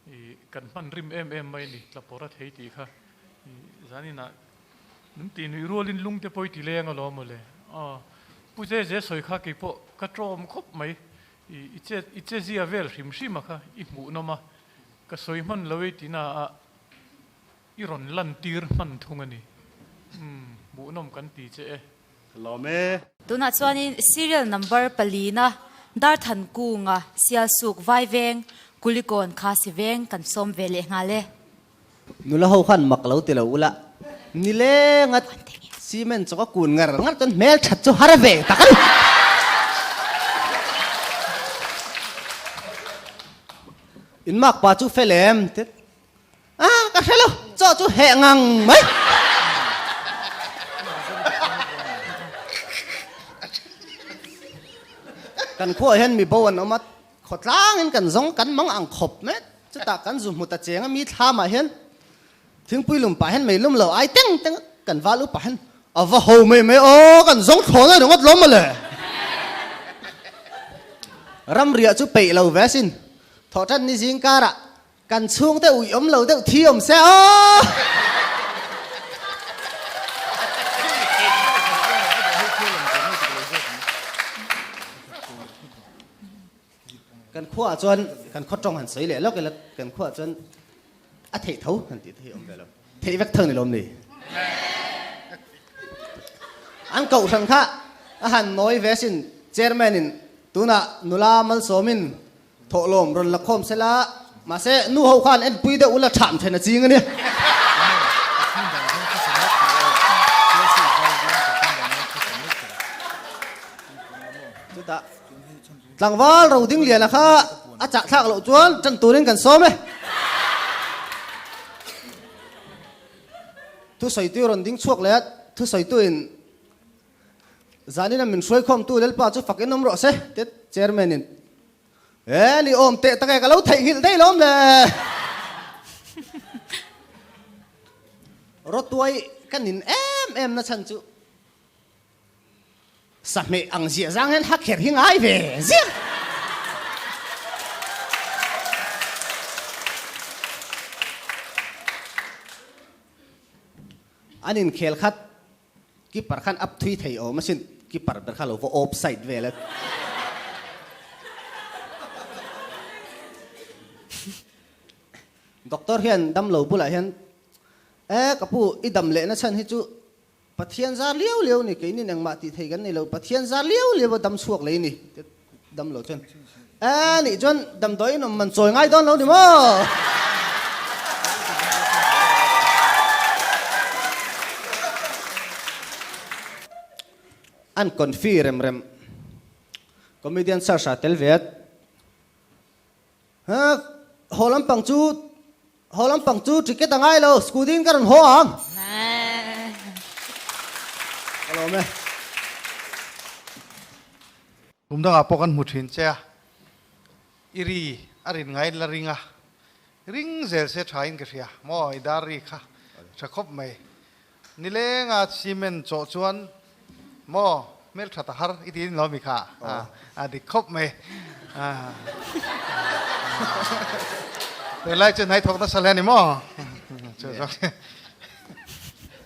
i kan hman rim em em mai a ni, tlapawr a thei tih kha. I. Zaninah min tih nuih rualin lung te pawh i ti leng alawm mawle. Aw, Pu Zeze sawi kha kei pawh ka tlawm khawp mai. I che i che zia vel hrim hrim a kha i hmuh nawm a, ka sawi hman lo e tina a i rawn lan tir hman thung a ni. Umm, hmuh nawm kan ti che e. Lawm e. Tunah chuanin serial number palina Darthan Kunga Sialsuk Vaiveng Kulikawn Khasi Veng kan sawm ve leh nghal e. Nula ho khan mak lo ti lo ula, nileng a cement chawk a kun ngar ngar chuan hmel that chu har ve tak a ni. In mak pa chu fel em? Tit. A, ka hre lo, chaw chu heh ngang mai. Kan khuaah hian mi bo an awm a, khawtlangin kan zawng kan mang ang khawp mai. Chutah kan zu hmu ta cheng a, mi thlamah hian thingpui lum pah hian mei lum lo ai teng teng a, kan val upah hian a va ho mai mai aw, kan zawng thlawn a ringawt lawm mawle. Ramriah chu peih lo ve asin, thawhtan ni zing karah Kan chhungte uih awm lo deuh thi awm se aw. Kan khuaah chuan kan khaw tawng han sawi leh lawk ila kan khuaah chuan a theih tho han tih te hi awm ve lo. Theih vek thang ni lawm ni. An kohhran kha a han nawi ve sin chairman in tunah nula malsawmin Thawhlawm rawn la khawm sela, mahse nu ho khan enpui deuh ula thlam then a ching a ni. Chutah tlangval ro ding liana kha a chah thlak loh chuan tan turin kan sawm e. Thusawitu rawn ding chhuak leh a, thusawituin Zanin a min hruaikhawmtu Lalpa chu fak in awm rawh se, tia Chairman in He ni awm teh tak e, ka lo theihnghilh daih lawm le. Rawtuai ka nin em em na chhan chu sahmeh ang ziah zang hian ha kher hi ngai ve ziah. An inkhel khat Keeper khan up thui thei awm asin, keeper ber kha lo va offside vel a. Doctor hian dam lo bulah hian, E ka pu, i dam lehna chhan hi chu Pathian zar liau liau ni, keinin engmah tih thei kan nei lo, Pathian zar liau liau a dam chhuak lei ni, dam lo chuan. E nih chuan damdawi in awm man chawi ngai dawn lo ni maw? An confi rem rem. Comedian search ah tel ve a. Ha, haw lampang chu, haw lampang chu ticket a ngai lo, scooty in ka rawn haw ang. Ka lawm e. Kum dangah pawh kan hmu thin che a, i ri a rin ngaiin la ring a, ring zel se tha in ka hria maw i dar ri kha tha khawp mai. Nilenga cement chawh chuan maw hmeltha ta har i ti in lo mi kha a dik khawp mai. Tunlai chu hnai thawk nasa hle a ni maw?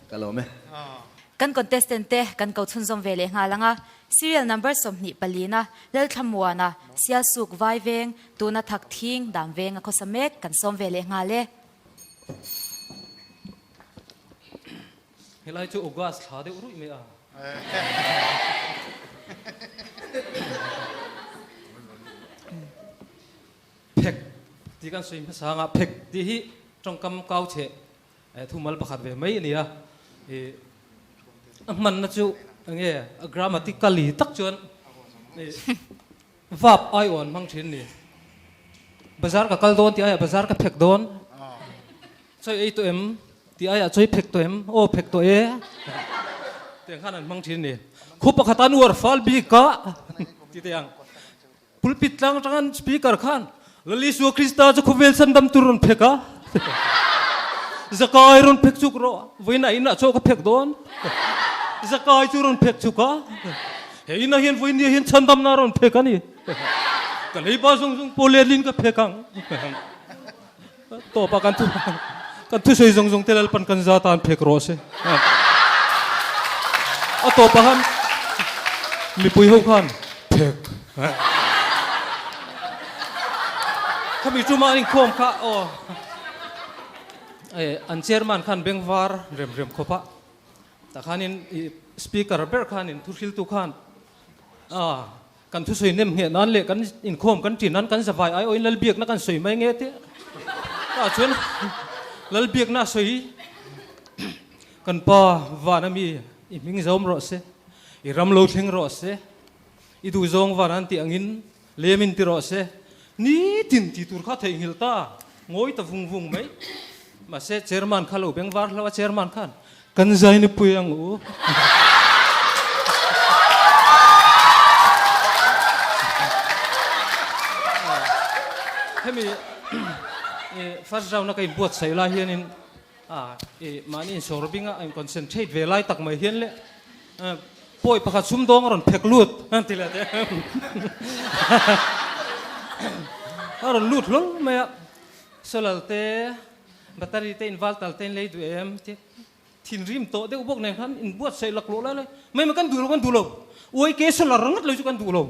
Ka lawm e. Kan contestant te kan ko chhunzawm ve leh nghal ang a, serial number 24 na Lalthlamuana, Sialsuk Vaiveng, tuna Thakthing, Damveng a khawsa mek kan sawm ve leh nghal e. Helai chu August thla deuh ruih mai a. Phek tih kan sawi hmasa anga phek tih hi tawngkam kau cheh thumal pakhat ve mai a ni a. A hmanna chu enge a grammatically tak chuan Vap ai awn hmang thin ni. Bazar ka kal dawn tih aiah bazar ka phek dawn. Chawi ei tawh em tih aiah chawi phek tawh em? Aw phek tawh e. Tiang khan an hmang thin ni. Khu pakhat an uar fal bik a ti teh ang. Pulpit tlang atang an speaker khan Lal Isua Krista chu khawvel chhandam tur rawn phek a. Zakai rawn phek chuk rawh. Vawiinah inah chaw ka phek dawn. Zakai chu rawn phek chuk a. He inah hian vawinia hian chhandamna a rawn phek a ni. Ka leiba zawng zawng pawh letlin ka phek ang. Tawpah kan thu. Kan thusawi zawng zawng te Lalpan kan za tan phek rawh se. A tawpah khan mipui ho khan phek. Khami tuma an inkhawm kha aw an chairman khan bengvar rem rem khawp a. Tah khanin speaker ber khanin thuhriltu khan Kan thusawi nem ngheh nan leh kan inkhawm kan ṭin nan kan zavai aiawhin Lalbiakna kan sawi mai nge tih tah chuan Lalbiakna a sawi kan pa van ami i hming zawm rawh se, i ram lo thleng rawh se, i duhzawng van an tih angin lem in ti rawh se, nitin ti tur kha theihnghilh ta ngawi ta vung vung mai. Mahse chairman kha lo beng var hlo a chairman khan Kan zai ni pui ang u. Hemi first round a ka inbuatsaih lai hianin i mahni insawr bing a in concentrate ve lai tak mai hian le pawi pakhat sumdawng a rawn phek lut a ti leh teh a rawn lut hlawl mai a solar te battery te inval tal te in lei duh em tih Thinrim tawh deuh bawk nen khan inbuatsaih laklawh lai lai mai mai kan duh lo kan duh lo uai ke solar ringawt lo chu kan duh lo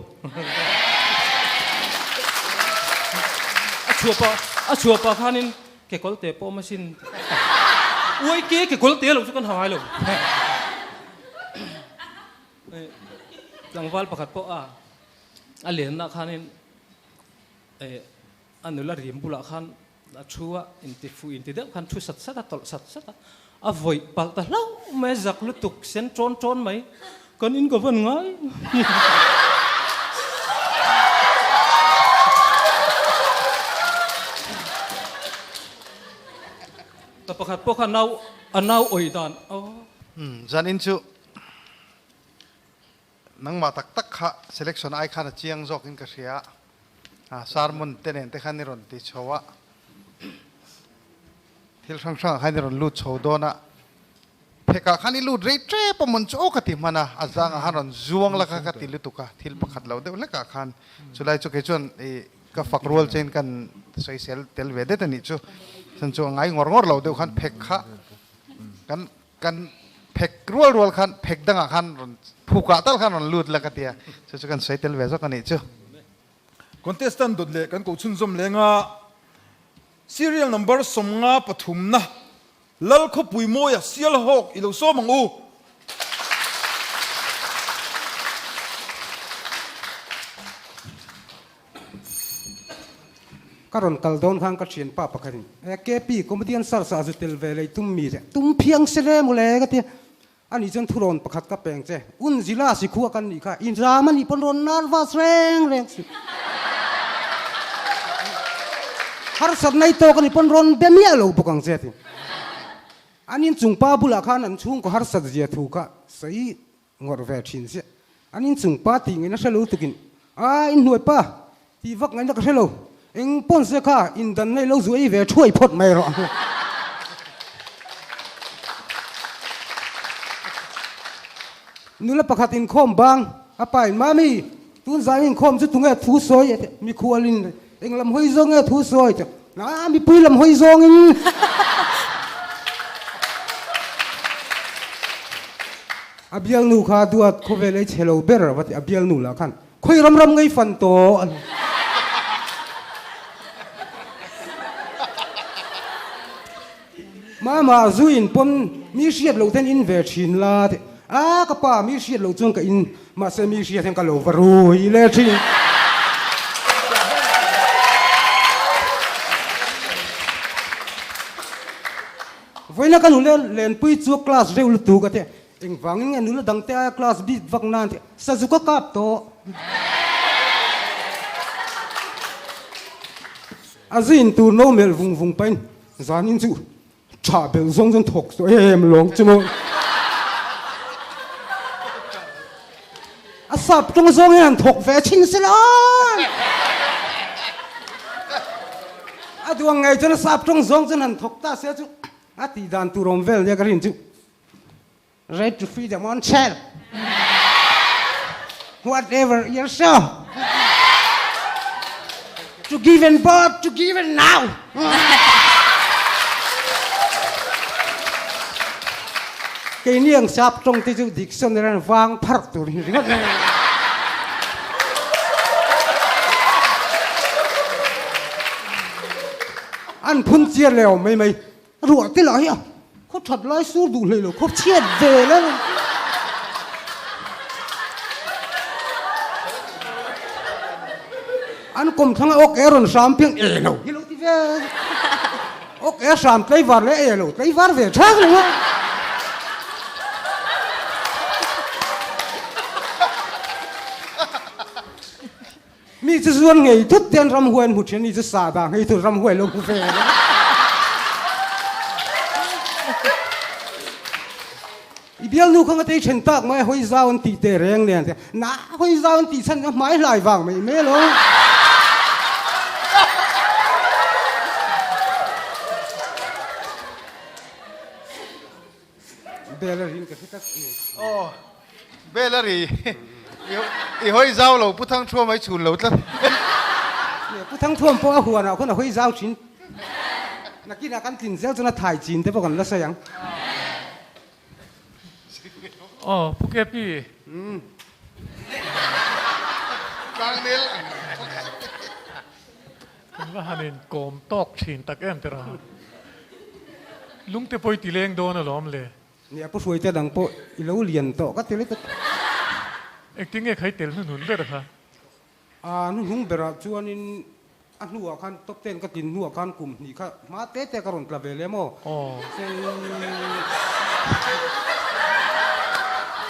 a chhuah pah a chhuah pah khanin kekawlh te pawh awm asin uai ke kekawlh te lo chu kan ha ngai lo tlangval pakhat pawh a a lenna khanin a nula rim bulah khan A thu a inti fuh inti deuh khan thu sat sat a, tawlh sat sat a, a vawih palh ta hlauh mai a, zak lutuk sen tawn tawn mai, kan in ka van ngai. Ta pakhat pawh kha nau a nau awih dan aw. Umm zanin chu nangmah tak tak kha selection ai khan a chiang zawk in ka hria. A sermon te nen te khan i rawn ti chho a, thil hrang hrangah khan i rawn lut chho dawn a, phekah khan i lut rei tep a mawn chu aw ka ti hman a, a zangah khan rawn zuang la kha ka ti lutuk a, thil pakhat lo deuh hlekah khan chulai chu kei chuan i ka fak rual chein kan sawisel tel ve det a nih chu, chhan chu a ngai ngawr ngawr lo deuh khan phek kha kan Kan phek rual rual khan phek dangah khan rawn phukah tal khan rawn lut la ka tia, chu chu kan sawi tel ve zawk a nih chu. Contestant dawt leh kan koh chhunzawm lenga serial number 53 na Lalkhawpui Mawia Sialhawk i lo sawm ang u. Ka rawn kal dawn khan ka thianpa pakhatin, E KP, comedian search ah zu tel ve lei tum mi le, tum phiang se le mawle ka ti a. Ani chuan thurawn pakhat ka peng che, Un zila sikhua kan nih kha, inram a nih pawn rawn nervous reng reng suh. Harsat nei tawk a nih pawn rawn be miah lo bawk ang che a ti. An inchungpa bulah khan an chhungkaw harsat zia thu kha sawi Ngawrh ve thin chiah. An inchung pa tih ngaihna hre lo tukin, A, inhnuai pa tih vak ngaihna ka hre lo. Eng pawn se kha indan nei lo zu ei ve thuai phawt mai rawh. Nula pakhat inkhawm bang, a pa in, Mami, tun zan inkhawm chu tunge thu sawi a ti? Mikhualin eng lam hawi zawng nge thu sawi? A ti. A, mipui lam hawi zawngin. A bialnu kha duat khawvel ei chhe lo ber va ti a bialnu lah khan khawi ram ram ngei fan tawh a ni. Mama zu in pawn mi hriat loh ten in ve thin la ti a ka pa mi hriat loh chuan ka in mahse mi hriat hian ka lo va rui leh thin. Vawiina ka nula lenpui chu class reuh lutuk a ti. Engvangin nge nula dangte aia class bik vak nan ti sazu ka kap tawh. A zin tur no melh vung vung pahin zanin chu tha belh zawng chuan thawk tawh em lawng chu maw. A sap tawng zawng hian han thawk ve thin se la. A duang ngei chuan a sap tawng zawng chuan han thawk ta se chu a tih dan tur awm vel nia ka rin chu. Right to freedom on sale. Whatever you're so. To give and bought, to give and now. Keini ang sap tawng te chu dictionary an vang pharh tur hi ringawt mai. An phun chiar leh awm mai mai. Ruah te lah hi a khaw that lai sur duh hlei lo khaw chhiat vel a. An kawmthlang a awk e rawn hram piang e lo hi lo ti ve. Awk e hram tlaivar leh e lo tlaivar ve thak lo a. Mi chu zuan ngei thut te an ramhuai an hmu thin, mi chu sahdah ngei thut ramhuai lo hmu ve lo. I bialnu kha ngatei then tak mai hawi zau an tih teh reng nen te na hawi zau an tih chhan kha hmai hlai vang mai mai lo. Bel a rin ka hre tak ni. Aw, bel a ri. I hawi zau lo, Pu Thangthuam ai chhun lo tlat. Pu Thangthuam pawh a huanah khawn a hawi zau thin. Nakinah kan tlin zel chuan a thai chin te pawh kan la sawi ang. Aw, Pu KP. Tlangnel. Kan va han in kawm tawk thin tak em tira. Lungte pawh i ti leng dawn alawm le. Nia Pu Hruaite dang pawh i lo lian tawh ka ti lutuk. Engtin nge khai tel hnuhnun ber kha? A hnuhnung berah chuanin a hnuah khan top ten ka tin hnuah khan kum hnih kha hma te te ka rawn tla ve lem aw.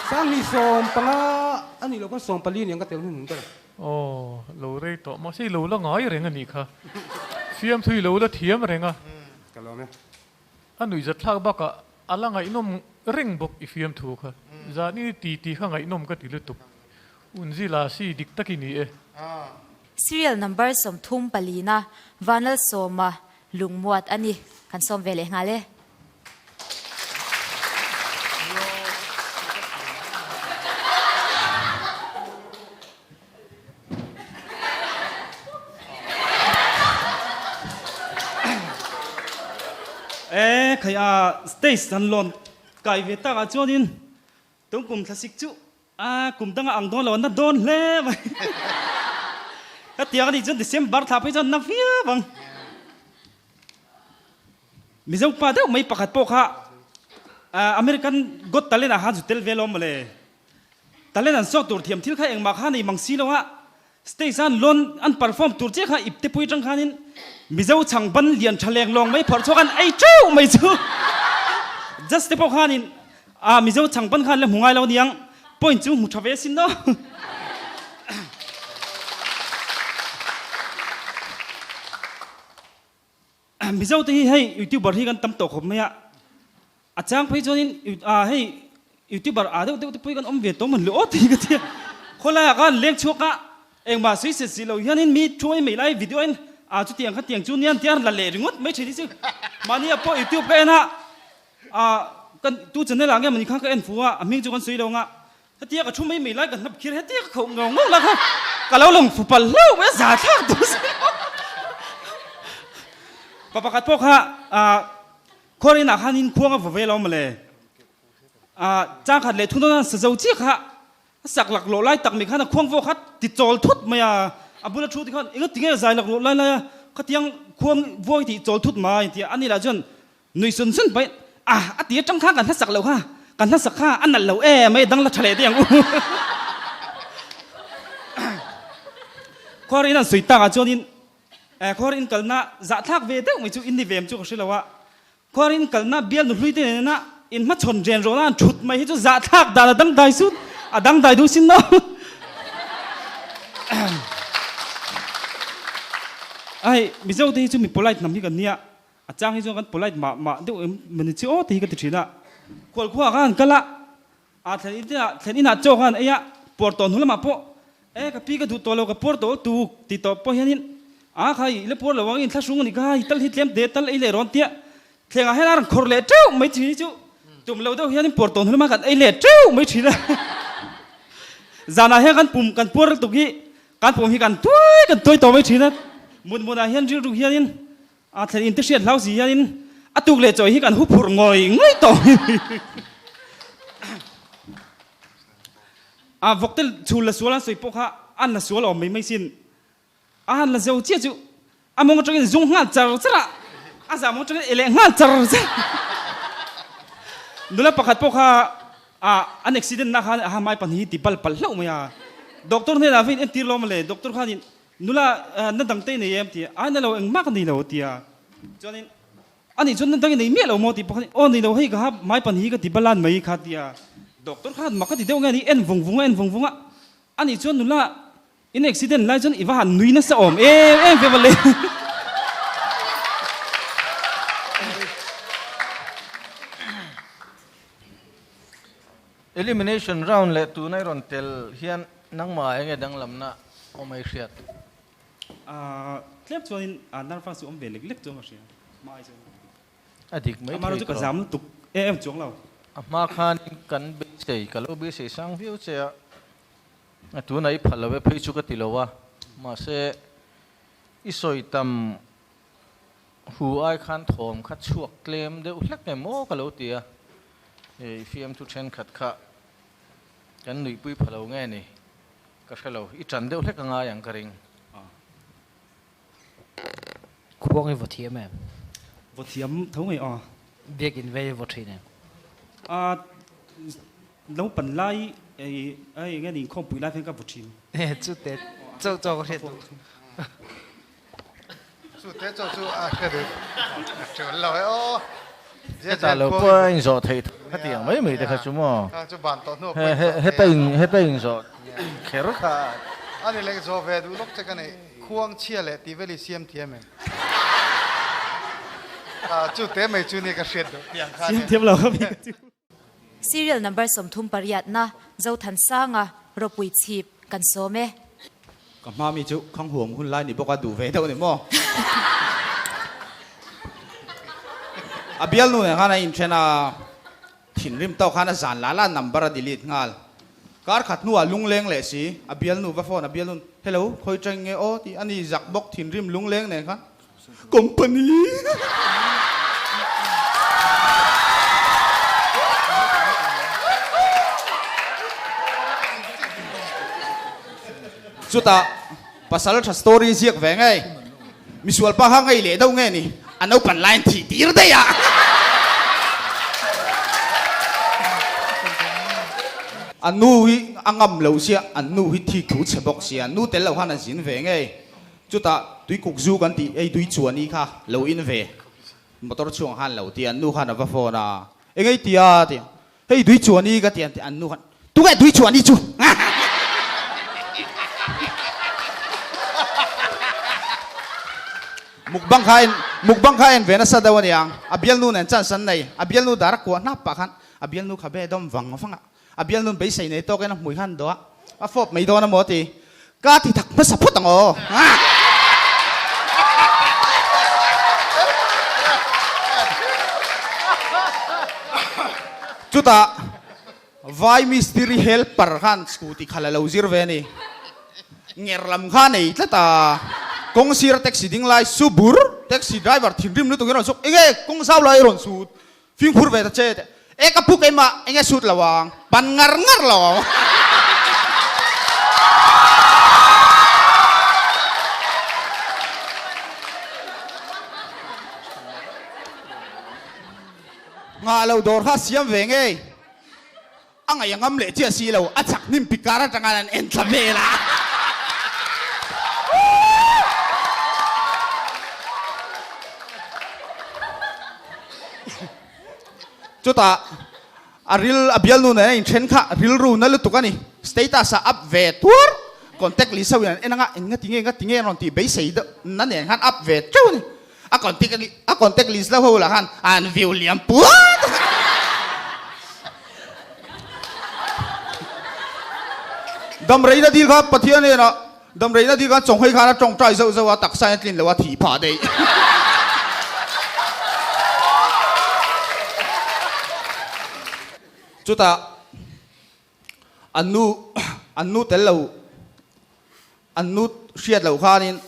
Sanghnih 15 a nih loh khan 14 niang ka tel hnuhnun ber. Aw, lo rei tawh mahse i lo la ngai reng a nih kha. Fiamthu i lo la thiam reng a. Ka lawm e. A nuihzat thlak bakah a la ngaihnawm reng bawk i fiamthu kha. Zan i ti ti kha ngaihnawm ka ti lutuk. Unzi la si dik tak i ni e. Serial number 30 palina Vanlalsawma lungmuat a ni. Kan sawm ve leh nghal e. E khai a stage han lawn kai ve tak ah chuanin tun kum thlasik chu a kum danga ang dawn lo a na dawn hle mai ka tiang anih chuan December thla phei chuan na viau ang. Mizo pa deuh mai pakhat pawh kha American Got Talent ah khan zu tel ve lawm mawle. Talent an sawk tur thiam thil kha engmah kha nei mang si lo a, stage a an lawn an perform tur chiah kha ip te pui atang khanin Mizo chhang ban lian tha leng lawng mai phawrh chhuak an ei teuh mai chu. Judge te pawh khanin a Mizo chhang ban khan la hmu ngai lo niang point chu hmu tha ve sin no. Mizo te hi hei youtuber hi kan tam tawh khawp mai a, a chang phei chuanin hei youtuber ah deuh deuh te pawh hi kan awm ve tawh mawn le aw tih ka tia. Khawlaiah khan leng chhuak a, engmah sawi set si lo hianin mi thu ei mai lai video in ah chutiang kha tiang chu nia tia la leh ringawt mai thin hi chu mahni ah pawh youtube ka en a, ah kan tu channel ah nge mawni kha ka en fu a, a hming chu kan sawi lo ang a, Hetia ka thu mai mai lai ka hnap khir hetia ka khoh ngau ngau la kha ka lo lang fu pal hlauh mai a za thlak tur si lo. Pa pakhat pawh kha ah khuar inah khanin khuang a vaw ve lo mawle. Ah chang khat leh thunawn a sa zo chiah kha a sak laklawh lai tak mai khan a khuang vaw kha ti chawl thut mai a, a bula thu te khan enga tinge zai laklawh lai lai a khatiang khuang vaw hi tih chawl thut mai tia ani lah chuan Nui sun sun pawhin, Ah, a ti atang khan kan hlasak loh kha, kan hlasak kha a nalh lo em mai, dang la tha leh deuh ang u. Khuar in an sawi takah chuanin eh khuar in kalna zahthlak ve deuh mai chu in ni ve em chu ka hre lo a, khuar in kalna bial nuhlui te nena in hmachhawn ren rawhna an thut mai hi chu zahthlak dan a dangdai sut, a dangdai duh sin lo. Ai, Mizo te hi chu mi polite hnam hi kan nia. A chang hi chuan kan polite mah mah deuh em mawni chi aw tih hi ka ti thin a. Khual khuaah khan kal a, aa thlen in ah thlen inah chaw khan ei a, puar tawh hnu lamah pawh e ka pi ka duh tawh lo ka puar tawh tuk ti tawh pawh hianin aa kha i la puar lo ang i inthlahrung a ni kha i tal hi tlem te tal ei leh rawn tia thlengah hian a rawn khawrh leh teuh mai thin hi chu tum lo deuh hianin puar tawh hnu lamah kan ei leh teuh mai thin a. Zanah hian kan pum kan puar lutuk hi kan pum hi kan tuai kan tuai tawh mai thin a, mut munah hian rilru hianin A thlen in te hriat hlau si hianin a tuk leh chawi hi kan hu phurh ngawi ngawi tawh. A vawkte chhul la sual an sawi pawh kha an la sual awm mai mai sin. A han la zo chiah chu a mawng atangin zung nghal char char a, a zah mawng atangin e leh nghal char char. Nula pakhat pawh kha an accident na khan a ha mai pahnih hi ti bal palh hlauh mai a. Doctor hnenah va in entir lo maw le, doctor khanin nula na dang te i nei em ti a, ai na lo engmah ka nei lo a ti a. Chuanin Ani chuan na dang i nei miah lo maw tih pakhat in aw nei lo hei ka ha mai pan hi ka ti balan mai kha tia doctor khan mak ka ti deuh nge ani en vung vung a en vung vung a ani chuan nula in accident lai chuan i va han nui nasa awm em em ve mawle. Elimination round leh tuna i rawn tel hian nangmah enge danglamna awm ai hriat? Tlem chuanin nervous chu awm ve lek lek chuang ka hria hma ai chuan. A dik mai Amah erawh chu ka zam lutuk em em chuang lo. A hma khanin kan beisei, ka lo beisei sang viau che a, a tunah i phalh lo e phei chu ka ti lo a, mahse i sawi tam hu ai khan thawm kha chhuak tlem deuh hlek em aw ka lo ti a, i fiamthu thenkhat kha kan nuihpui pha lo nge ni? Ka hre lo, i ṭan deuh hlek a ngai ang ka ring. Khuang i vaw thiam em? Vaw thiam tho ngei aw. Biakin vei i vaw ṭhin em? A, naupang lai ei ei enge ni inkhawmpui lai hian ka vaw ṭhin. Chu te chauh chauh ka hriat duh. Chu te chauh chu a hre duh ṭul lo e aw. Heta lo pawh a inzawh theih khatiang mai mai te kha chu maw? Chu ban tawh hnu pawh inzawh Heta in heta inzawh kher kha. Ani leh zawh ve duh lawk che ka nei. Khuang chhia leh tih vel i siam thiam em? Chu te mai chu ni ka hriat duh tiang khan. Siam thiam lo ka bik chu. Serial number 38na Zothansanga ropui chhip kan sawm e. Ka hma mi chu khang huam hun lai ni bawk a duh ve deuh ni maw? A bialnu nen khan a inthen a, thinrim tawk khan a zan la la number a delete nghal. Kar khat hnuah lungleng leh si, a bialnu va phone a bialnu hello khawi teng nge aw tih a ni zak bawk thinrim lungleng nen khan Company. Chutah pasal tha story ziak ve ngei. Misual pa kha ngei leh deuh nge ni? A naupan laiin thih tir daih a. A nu hi a ngam lo sia, an nu hi thik thu chhe bawk sia, nu tel lo khan a zin ve ngei. Chutah tuikuk zu kan tih ei tui chuan i kha lo in ve motor chhungah khan lo ti an nu khan a va phone a, eng ei tia ti hei tui chuan i ka ti an ti an nu khan tunge tui chuan i chu mukbang kha en mukbang kha en ve nasa deuh aniang a bialnu nen chance an nei a bialnu dar a kuah hnap pah khan a bialnu kha be dawm vang vang a A bialnun beisei nei tawkin a hmui khan dawh a, a fawp mai dawn a maw ti. Ka ti thak hmasa phawt ang aw. Chutah vai mistiri helper khan scooty khalh a lo zir ve a ni. Nger lam kha a nei tlat a, kawng sira taxi ding lai subur taxi driver thinrim lutuk in a rawn suk, Enge kawng zau lai a rawn sut? Fimkhur ve ta che teh. E ka pu keimah enge sut lo ang, pan ngar ngar lo ang. Nghah lo dawr kha siam ve ngei. A ngaih a ngam leh chiah si lo, a chak hnim pi kar atanga an en thla vel a. Chutah a ril a bialnu nen a inthen kha rilru na lutuk a ni. Status ah up ve tuar, contact list ho in an en anga eng nga ti nge nga ti nge an rawn tih beisei deuh na nen khan up ve teuh a ni. A contact a contact list lo ho lah khan an view liam puat. Damreina dil kha Pathian hnenah damreina dil khan chawnghei khan a tawngtai zauh zauh a, taksa in a tlin lo a thih phah daih. Chutah an nu an nu tel lo an nu hriat loh khanin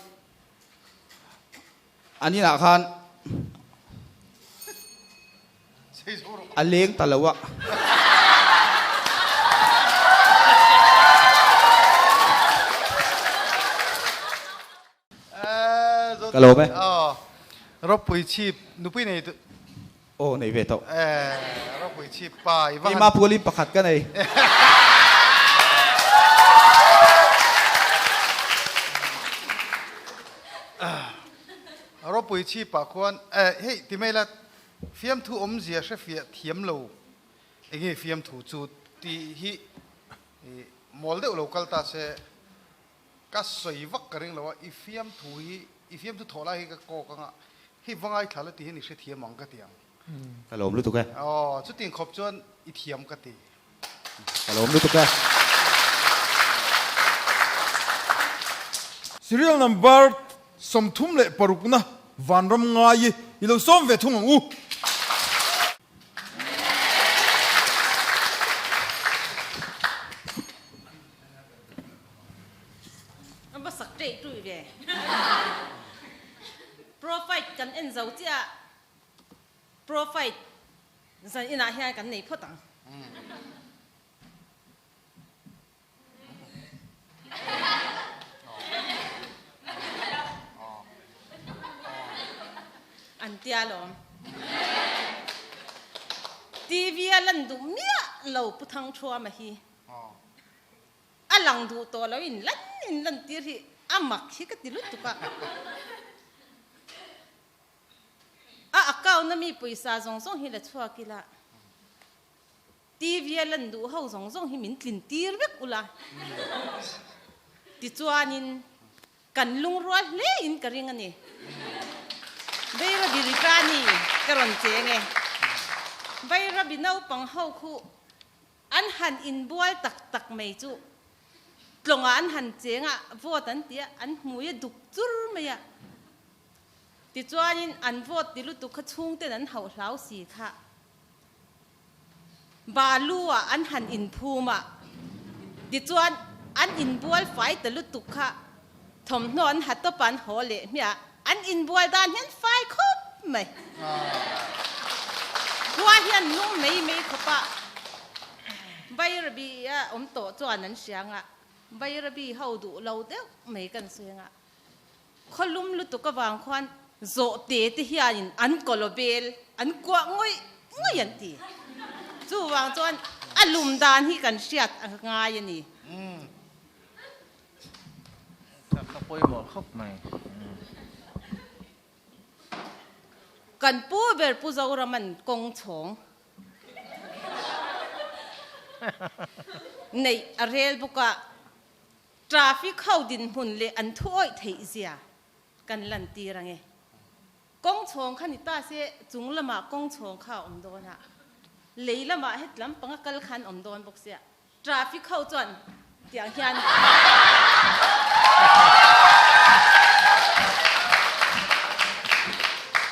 An inah khan a leng ta lo a. Ka lawm e. Aw, Ropui chhip nupui nei tu. Aw, nei ve tawh. Eh, Ropui chhip pa i va han. Keimah pualin pakhat ka nei. Ropui chhip ah khuan, eh, hei ti mai la, fiamthu awmzia hrefiah thiam lo enge fiamthu chu tih hi mawl deuh lo kal ta se. Ka sawi vak ka ring lo a, i fiamthu hi, i fiamthu thawh lai hi ka kawk anga, hei va ngaithla la ti hian i hrethiam ang ka ti ang. Ka lawm lutuk e. Aw, chutin khawp chuan i thiam ka ti. Ka lawm lutuk e. Serial number 36 na Vanram ngai i lo sawm ve thung ang u. A va sak teh tui ve. Pro fight kan en zo chiah a, pro fight zan inah hian kan nei phawt ang. An tia lawm. TV a lan duh miah lo Pu Thangthuama hi. A lang duh tawh lo in lan in lan tir hi a mak hi ka ti lutuk a. A account a mi pawisa zawng zawng hi la chhuak ila TV a lan duh ho zawng zawng hi min tlin tir vek ula tichuanin Kan lungrual hle in ka ring a ni. Bairabi Ritani ka rawn cheng e. Bairabi naupang ho khu an han inbual tak tak mai chu tlawngah an han cheng a, vote an ti a, an hmui a duk chur mai a. Tichuanin an vote ti lutuk kha chhungten an hauh hlau si kha. Balu ah an han inphum a, tichuan an inbual fai ta lutuk kha thawmhnaw an ha tawp a an haw leh hmiah a, an inbual dan hian fai khawp mai. Khua hian lung mai mai khawp a, Bairabi a awm tawh chuan an hria ang a, Bairabi ho duh lo deuh mai kan sawi ang a. Khawlum lutuk avang khuan zawhte te hianin an kawlaw bel an kuah ngawih ngawih an ti. Chuvang chuan a lum dan hi kan hriat a ngai a ni. Ka pawimawh khawp mai. Kan pu ber Pu Zoraman kawng chhawng neih a rel bawk a. Traffic ho dinhmun leh an thuawih theih zia kan lantir ang e. Kawng chhawng kha ni ta se chung lamah kawng chhawng kha a awm dawn a, lei lamah het lampanga kal khan awm dawn bawk sia. Traffic ho chuan tiang hian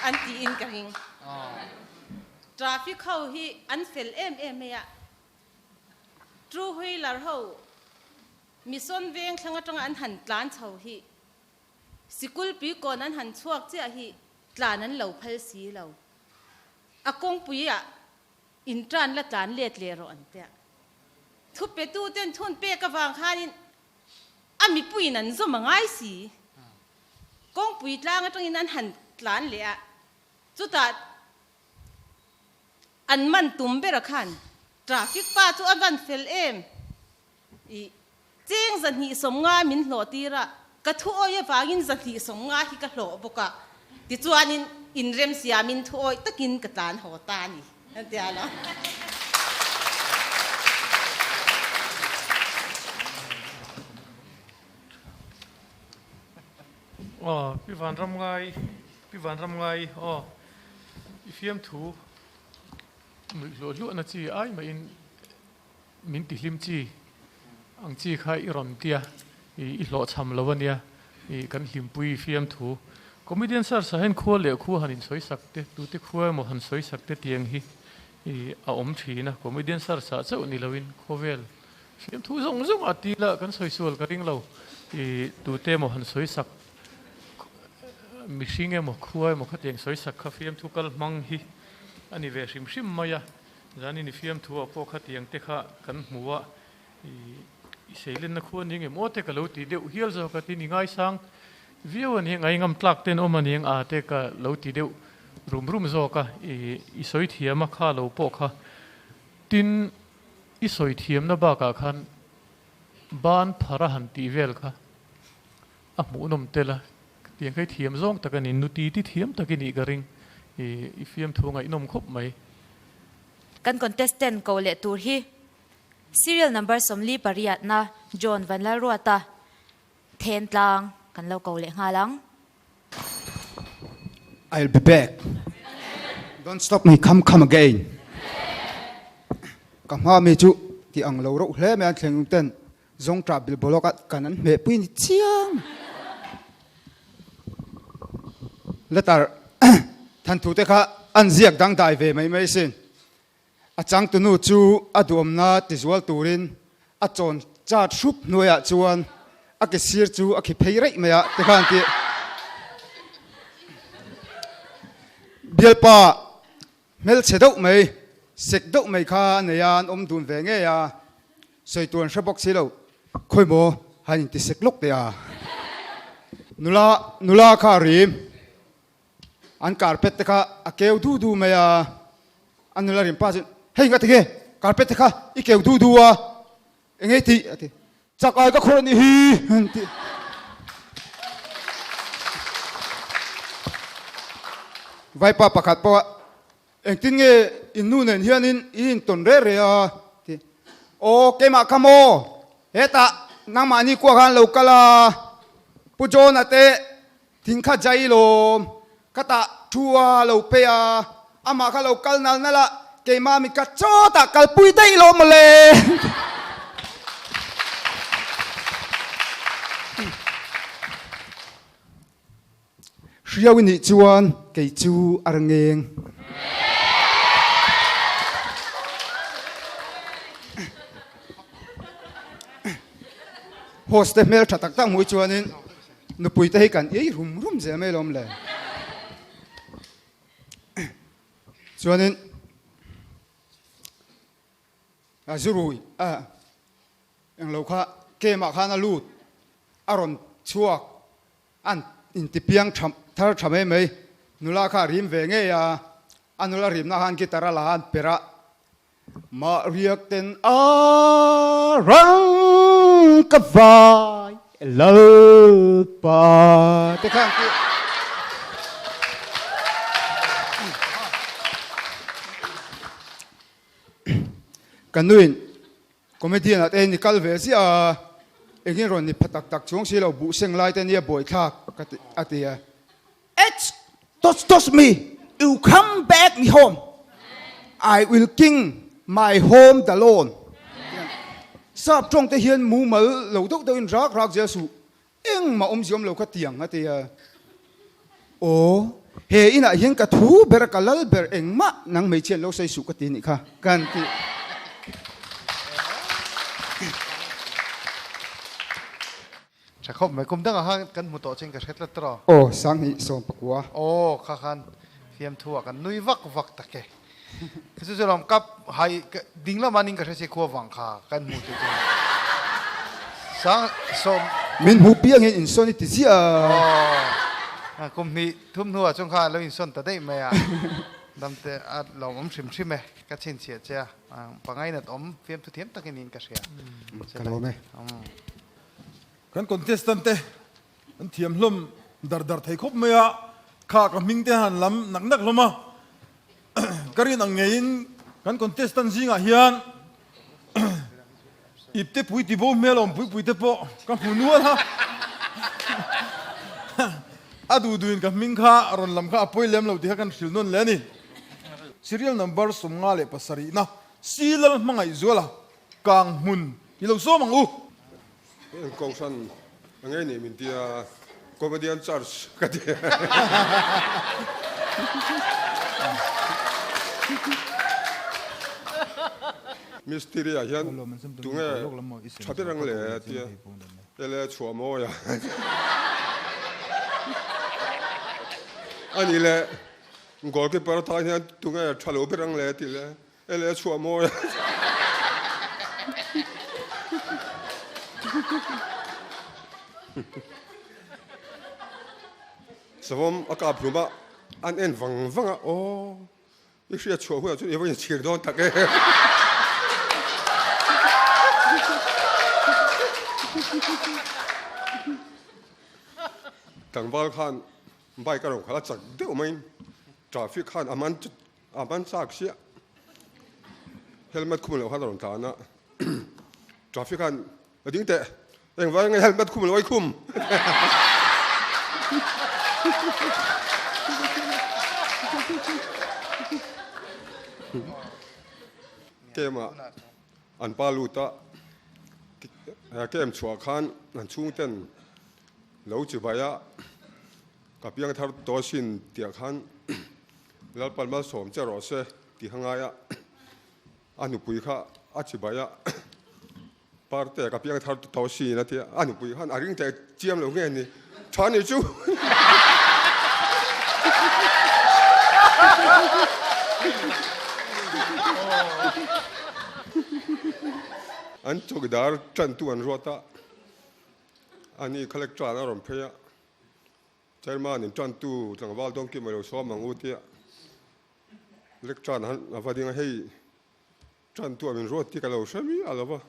an tiin ka ring. Traffic ho hi an fel em em mai a. Two wheeler ho Mission veng thlang atanga an han tlan chho hi sikul puikawn an han chhuak chiah hi tlan an lo phal si lo. A kawngpui ah in tan la tlan let leh rawh an tia. Thupetu ten thun pek avang khanin a mipuiin an zawm a ngai si. Kawngpui tlang atangin an han tlan leh a, chutah An man tum ber a khan traffic pa chu a van fel em? I cheng 250 min hlawh tir a, ka thu awih avangin 250 hi ka hlawh bawk a, tichuanin inremsiamin thu awih takin ka tlan haw ta a ni, a ti a lo. Aw, Pi Vanramngai, Pi Vanramngai, aw. I fiamthu nuih hluah hluahna chi ai mahin min ti hlim chi ang chi kha i rawn tia i hlawhchham lo ania i kan hlimpui i fiamthu comedian search ah hian khua leh khua han insawi sak te tute khua emaw han sawi sak te tiang hi i a awm thin a comedian search ah chauh ni loin khawvel fiamthu zawng zawng ah tila kan sawi sual ka ring lo i tute emaw han sawi sak Mihring emaw khua emaw khatiang sawi sak kha fiamthu kal hmang hi a ni ve hrim hrim mai a, zanin i fiamthu ah pawh khatiang te kha kan hmu a, i seilenna khua ni ngem aw te ka lo ti deuh hial zawk a, tin i ngaisang viau a ni, ngaingam tlak ten awm a ni ang a te ka lo ti deuh rum rum zawk a, i i sawi thiam a kha lo pawh kha. Tin, i sawi thiamna bakah khan ban phar a han tih vel kha a hmuhnawm tel a, tiang kha i thiam zawng tak a ni, nuti ti thiam tak i nih ka ring, i i fiamthu ngaihnawm khawp mai. Kan contestant ko leh tur hi Serial number 48 na John Vanlalruata then tlang kan lo ko leh nghal ang. I'll be back. Don't stop me, come come again. Ka hma mi chu ti ang lo reuh hle mai an thleng ten zawng tah bil bawlawk a kan an hmeh pui ni chiang. Letter thanthu te kha an ziak dangdai ve mai mai sin. A changtunu chu a duamna tizual turin a chawn chat hrup hnuaiah chuan a ke sir chu a khi phei raih mai a ti khan tih bialpa hmelchhe deuh mai, sek deuh mai kha a nei a, an awm dun ve ngei a, sawi tur an hre bawk si lo, khawi maw han inti sek lawk teh a, nula nula kha a rim. An carpet te kha a keu du du mai a, a nula rim pa chuan, Hei nga tinge carpet te kha i keu du du a, eng nge tih? a ti. Chak ai ka khawrh anih hi an ti. Vaipa pakhat pawh a, Engtin nge in nu nen hianin i intawn reh reh a? ti. Aw, keimah kha maw? Hetah nangmahni kuah khan lo kal a, Pu John-a te thing kha jai lawm, ka tah thu a lo phei a, amah kha lo kal nal nal a, keimah mi ka chawtah kalpui daih lawm mawle. Hriau i nih chuan kei chu a ra ngeng. Host te hmel tha tak tak hmuh chuanin nupui te hi kan ei rum rum zel mai lawm le. Chuanin a zurui a englo kha game ah khan a lut a rawn chhuak An intipiang tha thar tha mai mai. Nula kha a rim ve ngei a, a nula rimna khan guitar a la a an perh a, Mah riak ten a rang ka vai Lalpa te kha an ti. Ka nuin Comedian ah te hian i kal ve ziah a, engin rawn ni pha tak tak chuang si lo, buh seng lai te nia buaithlak ka ti a ti a. H touch touch me, you come back me home, I will king my home the lone. Sap tawng te hian mumal lo deuh deuhin rak rak zel suh, Engmah awmzia awm lo kha tiang a ti a. Aw, he inah hian ka thu ber a, ka lal ber engmah nang hmeichhia an lo sawi suh ka ti nih kha kan ti. Tha khawp mai, kum dangah khan kan hmu tawh chin ka hre tlat tawh. Aw, Sanghnih 14. Aw, kha khan fiamthu ah kan nui vak vak tak e. Ka chu chu lawm kap hai ding lama ning ka hre si khua vang kha kan hmu chu chu sang som Min hmu piang hian insawn i ti ziah a. Aw kum hnih thum hnuah chuan kha lo insawn ta daih mai a damte a lawm awm hrim hrim e ka chhinchhiah che a pangai nat awm fiamthu thiam takin in ka hria. Ka lawm e. Kan contestant te An thiam hlawm dar dar thei khawp mai a, kha ka hming te han lam nak nak hlawm a, ka rin ang ngeiin kan contestant zingah hian ipte pui ti bo hmel awm pui pui te pawh ka hmu nual a, a duh duhin ka hming kha rawn lam kha a pawi lem lo tih kha kan hrilh nawn leh a ni. Serial number 57 na Silal Hmangaihzuala Kang hmun i lo sawm ang u. Kohhran a ngei nih min tia Comedian Church ka ti. Mistiri ah hian tunge tha ber ang le tia ele chhuah mawi a. Ani le goalkeeper tan hian tunge tha lo ber ang le ti le Ele a chhuah mawi a. Savawm a kap hlum a, an en vang vang a, Aw, i hriat chhuah hunah chuan i va inchhir dawn tak e. Tlangval khan bike a rawn khalh a, chak deuh maiin traffic khan a man a man chak chiah. Helmet khum loh khan a rawn tlan a, traffic khan A ding teh. Engvai nge helmet khum lo ai khum. Kem ah an pa lut a, kem chhuah khan an chhung ten lo chi bai a, ka piang thar tawh asin tiah khan Lalpan malsawm che rawh se tih kha ngai a, a nupui kha a chi bai a. Parte ka piang thar tawh sin a tia, a nupui khan a ring teh chiam lo nge ni, tha ni chu. An chawkidar tantu an ruat a, ani kha lek tan a rawn phei a, Chairman in tantu tlangval dawngkim a lo sawm ang u tia lek tan a va ding a, hei Tan tuah min ruat tih ka lo hre miah lo va,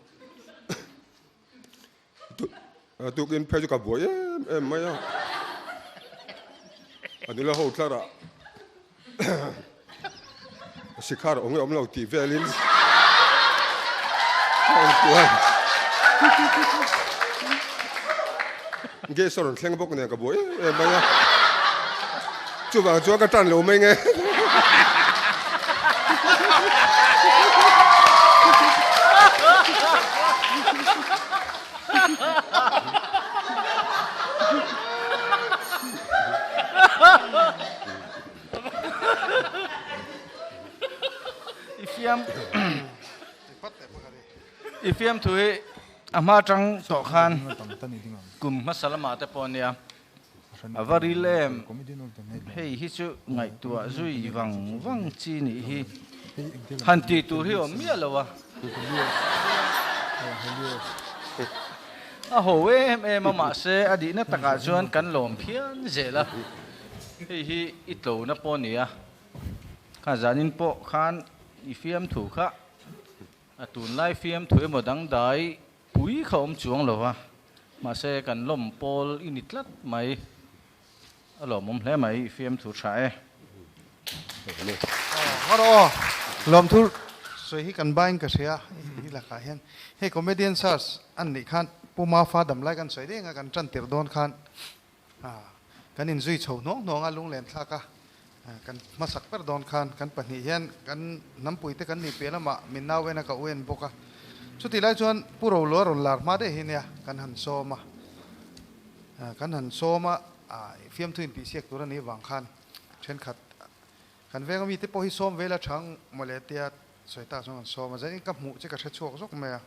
tukin phei chu ka buai em em mai a, a nula ho tlarah sikhar awm nge awm lo tih velin ka intuai. Gas a rawn thleng bawk nen ka buai em em mai a, chuvang chuan ka tan lo mai nge. I fiam I fiamthu hi a hma atang tawh khan kum hmasa lamah te pawh ania a va ril em hei hi chu ngaihtuah zui vang vang chi nih hi han tih tur hi awm miah lo a a ho em em a mahse a dihna takah chuan kan lawm phian zel a hei hi i tlona pawh a ni a kha zanin pawh khan i fiamthu kha A tunlai fiamthu emaw dangdai pui kha awm chuang lo va, mahse kan lawm pawl i ni tlat mai. A lawmawm hle mai, i fiamthu tha e. Ngawt aw, lawmthu sawi hi kan bain ka hria i lakah hian. Hei comedian search an nih khan Pu Mafa damlai kan sawi deng a, kan tan tirh dawn khan Kan inzui chho hnuang hnuang a, lunglen thlak a kan hmasak ber dawn khan kan pahnih hian kan hnampuite kan nih piah lamah min nau en a ka u en bawk a. Chutih lai chuan Pu Roluah rawn lar hma daih hi nia kan han sawm a, kan han sawm a, fiamthu intihsiak tur a nih vang khan thenkhat kan venga mite pawh hi sawm vel a chang mawle tia sawi tak chuan kan sawm a, zanin ka hmuh che ka hre chhuak zawk mai a.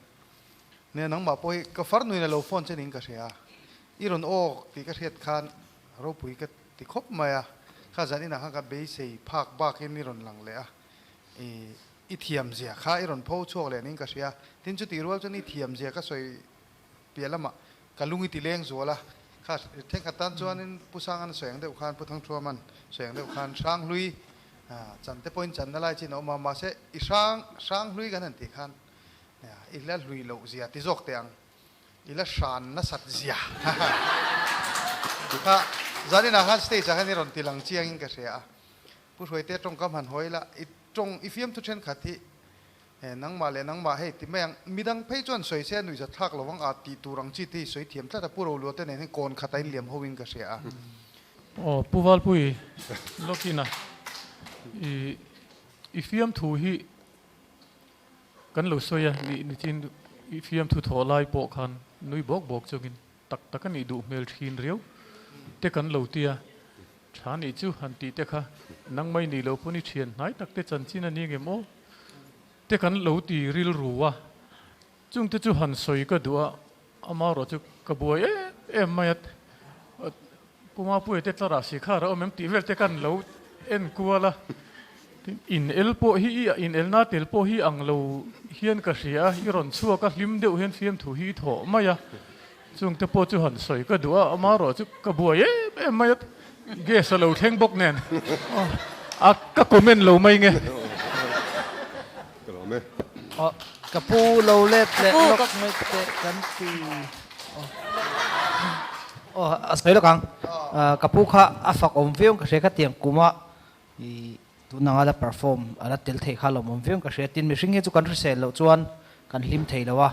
Nia nangmah pawh hi ka farnuin a lo phone che niin ka hria. I rawn awk tih ka hriat khan ropui ka ti khawp mai a, kha zan inah khan ka beisei phak bakin i rawn lang leh a, i i thiam zia kha i rawn pho chhuak leh niin ka hria. Tin chutih rual chuan i thiam zia ka sawi piah lamah ka lung i ti leng zual a, kha thenkhat tan chuanin Pu Sangan sawi ang deuh khan, Pu Thangthuaman sawi ang deuh khan Hranghlui chan te pawhin channa lai chin a awm a, mahse i hrang Hranghlui kan han tih khan i la hlui loh zia ti zawk teh ang. I la hran nasat zia. Kha zaninah khan stage ah khan i rawn ti lang chiang in ka hria a. Pu Hruaite tawngkam han hawi la, i tawng i fiamthu thenkhat hi he nangmah leh nangmah hei ti mai ang. Midang phei chuan sawi se a nuihza thlak lo ang a tih tur ang chi te hi sawi thiam tlat a. Pu Roluah te nen hian kawn khat a inliam ho in ka hria a. Aw Pu Valpui Lawkina i i fiamthu hi Kan lo sawi a, nih nichin i fiamthu thawh lai pawh khan nui bawk bawk chungin tak tak a nih duh hmel thin riau te kan lo ti a, tha nih chu han tih te kha nangmai nih loh pawn i thian hnai tak te chanchin a ni ngem aw te kan lo ti rilru a, chungte chu han sawi ka duh a, amaherawh chu ka buai em em mai a, Pu Mapuia te tlarah sikhar a awm em tih vel te kan lo en kual a, tin in el pawh hi i in elna tel pawh hi ang lo hian ka hria a, i rawn chhuak a hlim deuh hian fiamthu hi i thawh mai a, chung te pawh chu han sawi ka duh a, amaherawh chu ka buai em em mai a. Gas a lo thleng bawk nen a ka comment lo mai nge. Ka lawm e. Aw ka pu lo let leh lawk mai teh kan ti. Aw a sawi lawk ang. Ka pu kha a fak awm viau ka hria kha tiang kuma i tun anga la perform a la tel thei kha lawm awm viau ka hria. Tin mihring hi chu kan hrisel loh chuan kan hlim thei lo a.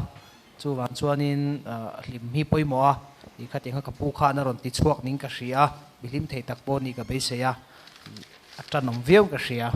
Chuvang chuanin hlim hi pawimawh a, i khatiang kha ka pu khan a rawn ti chhuak ning ka hria a, mi hlim thei tak pawh ni ka beisei a, a tanawm viau ka hria.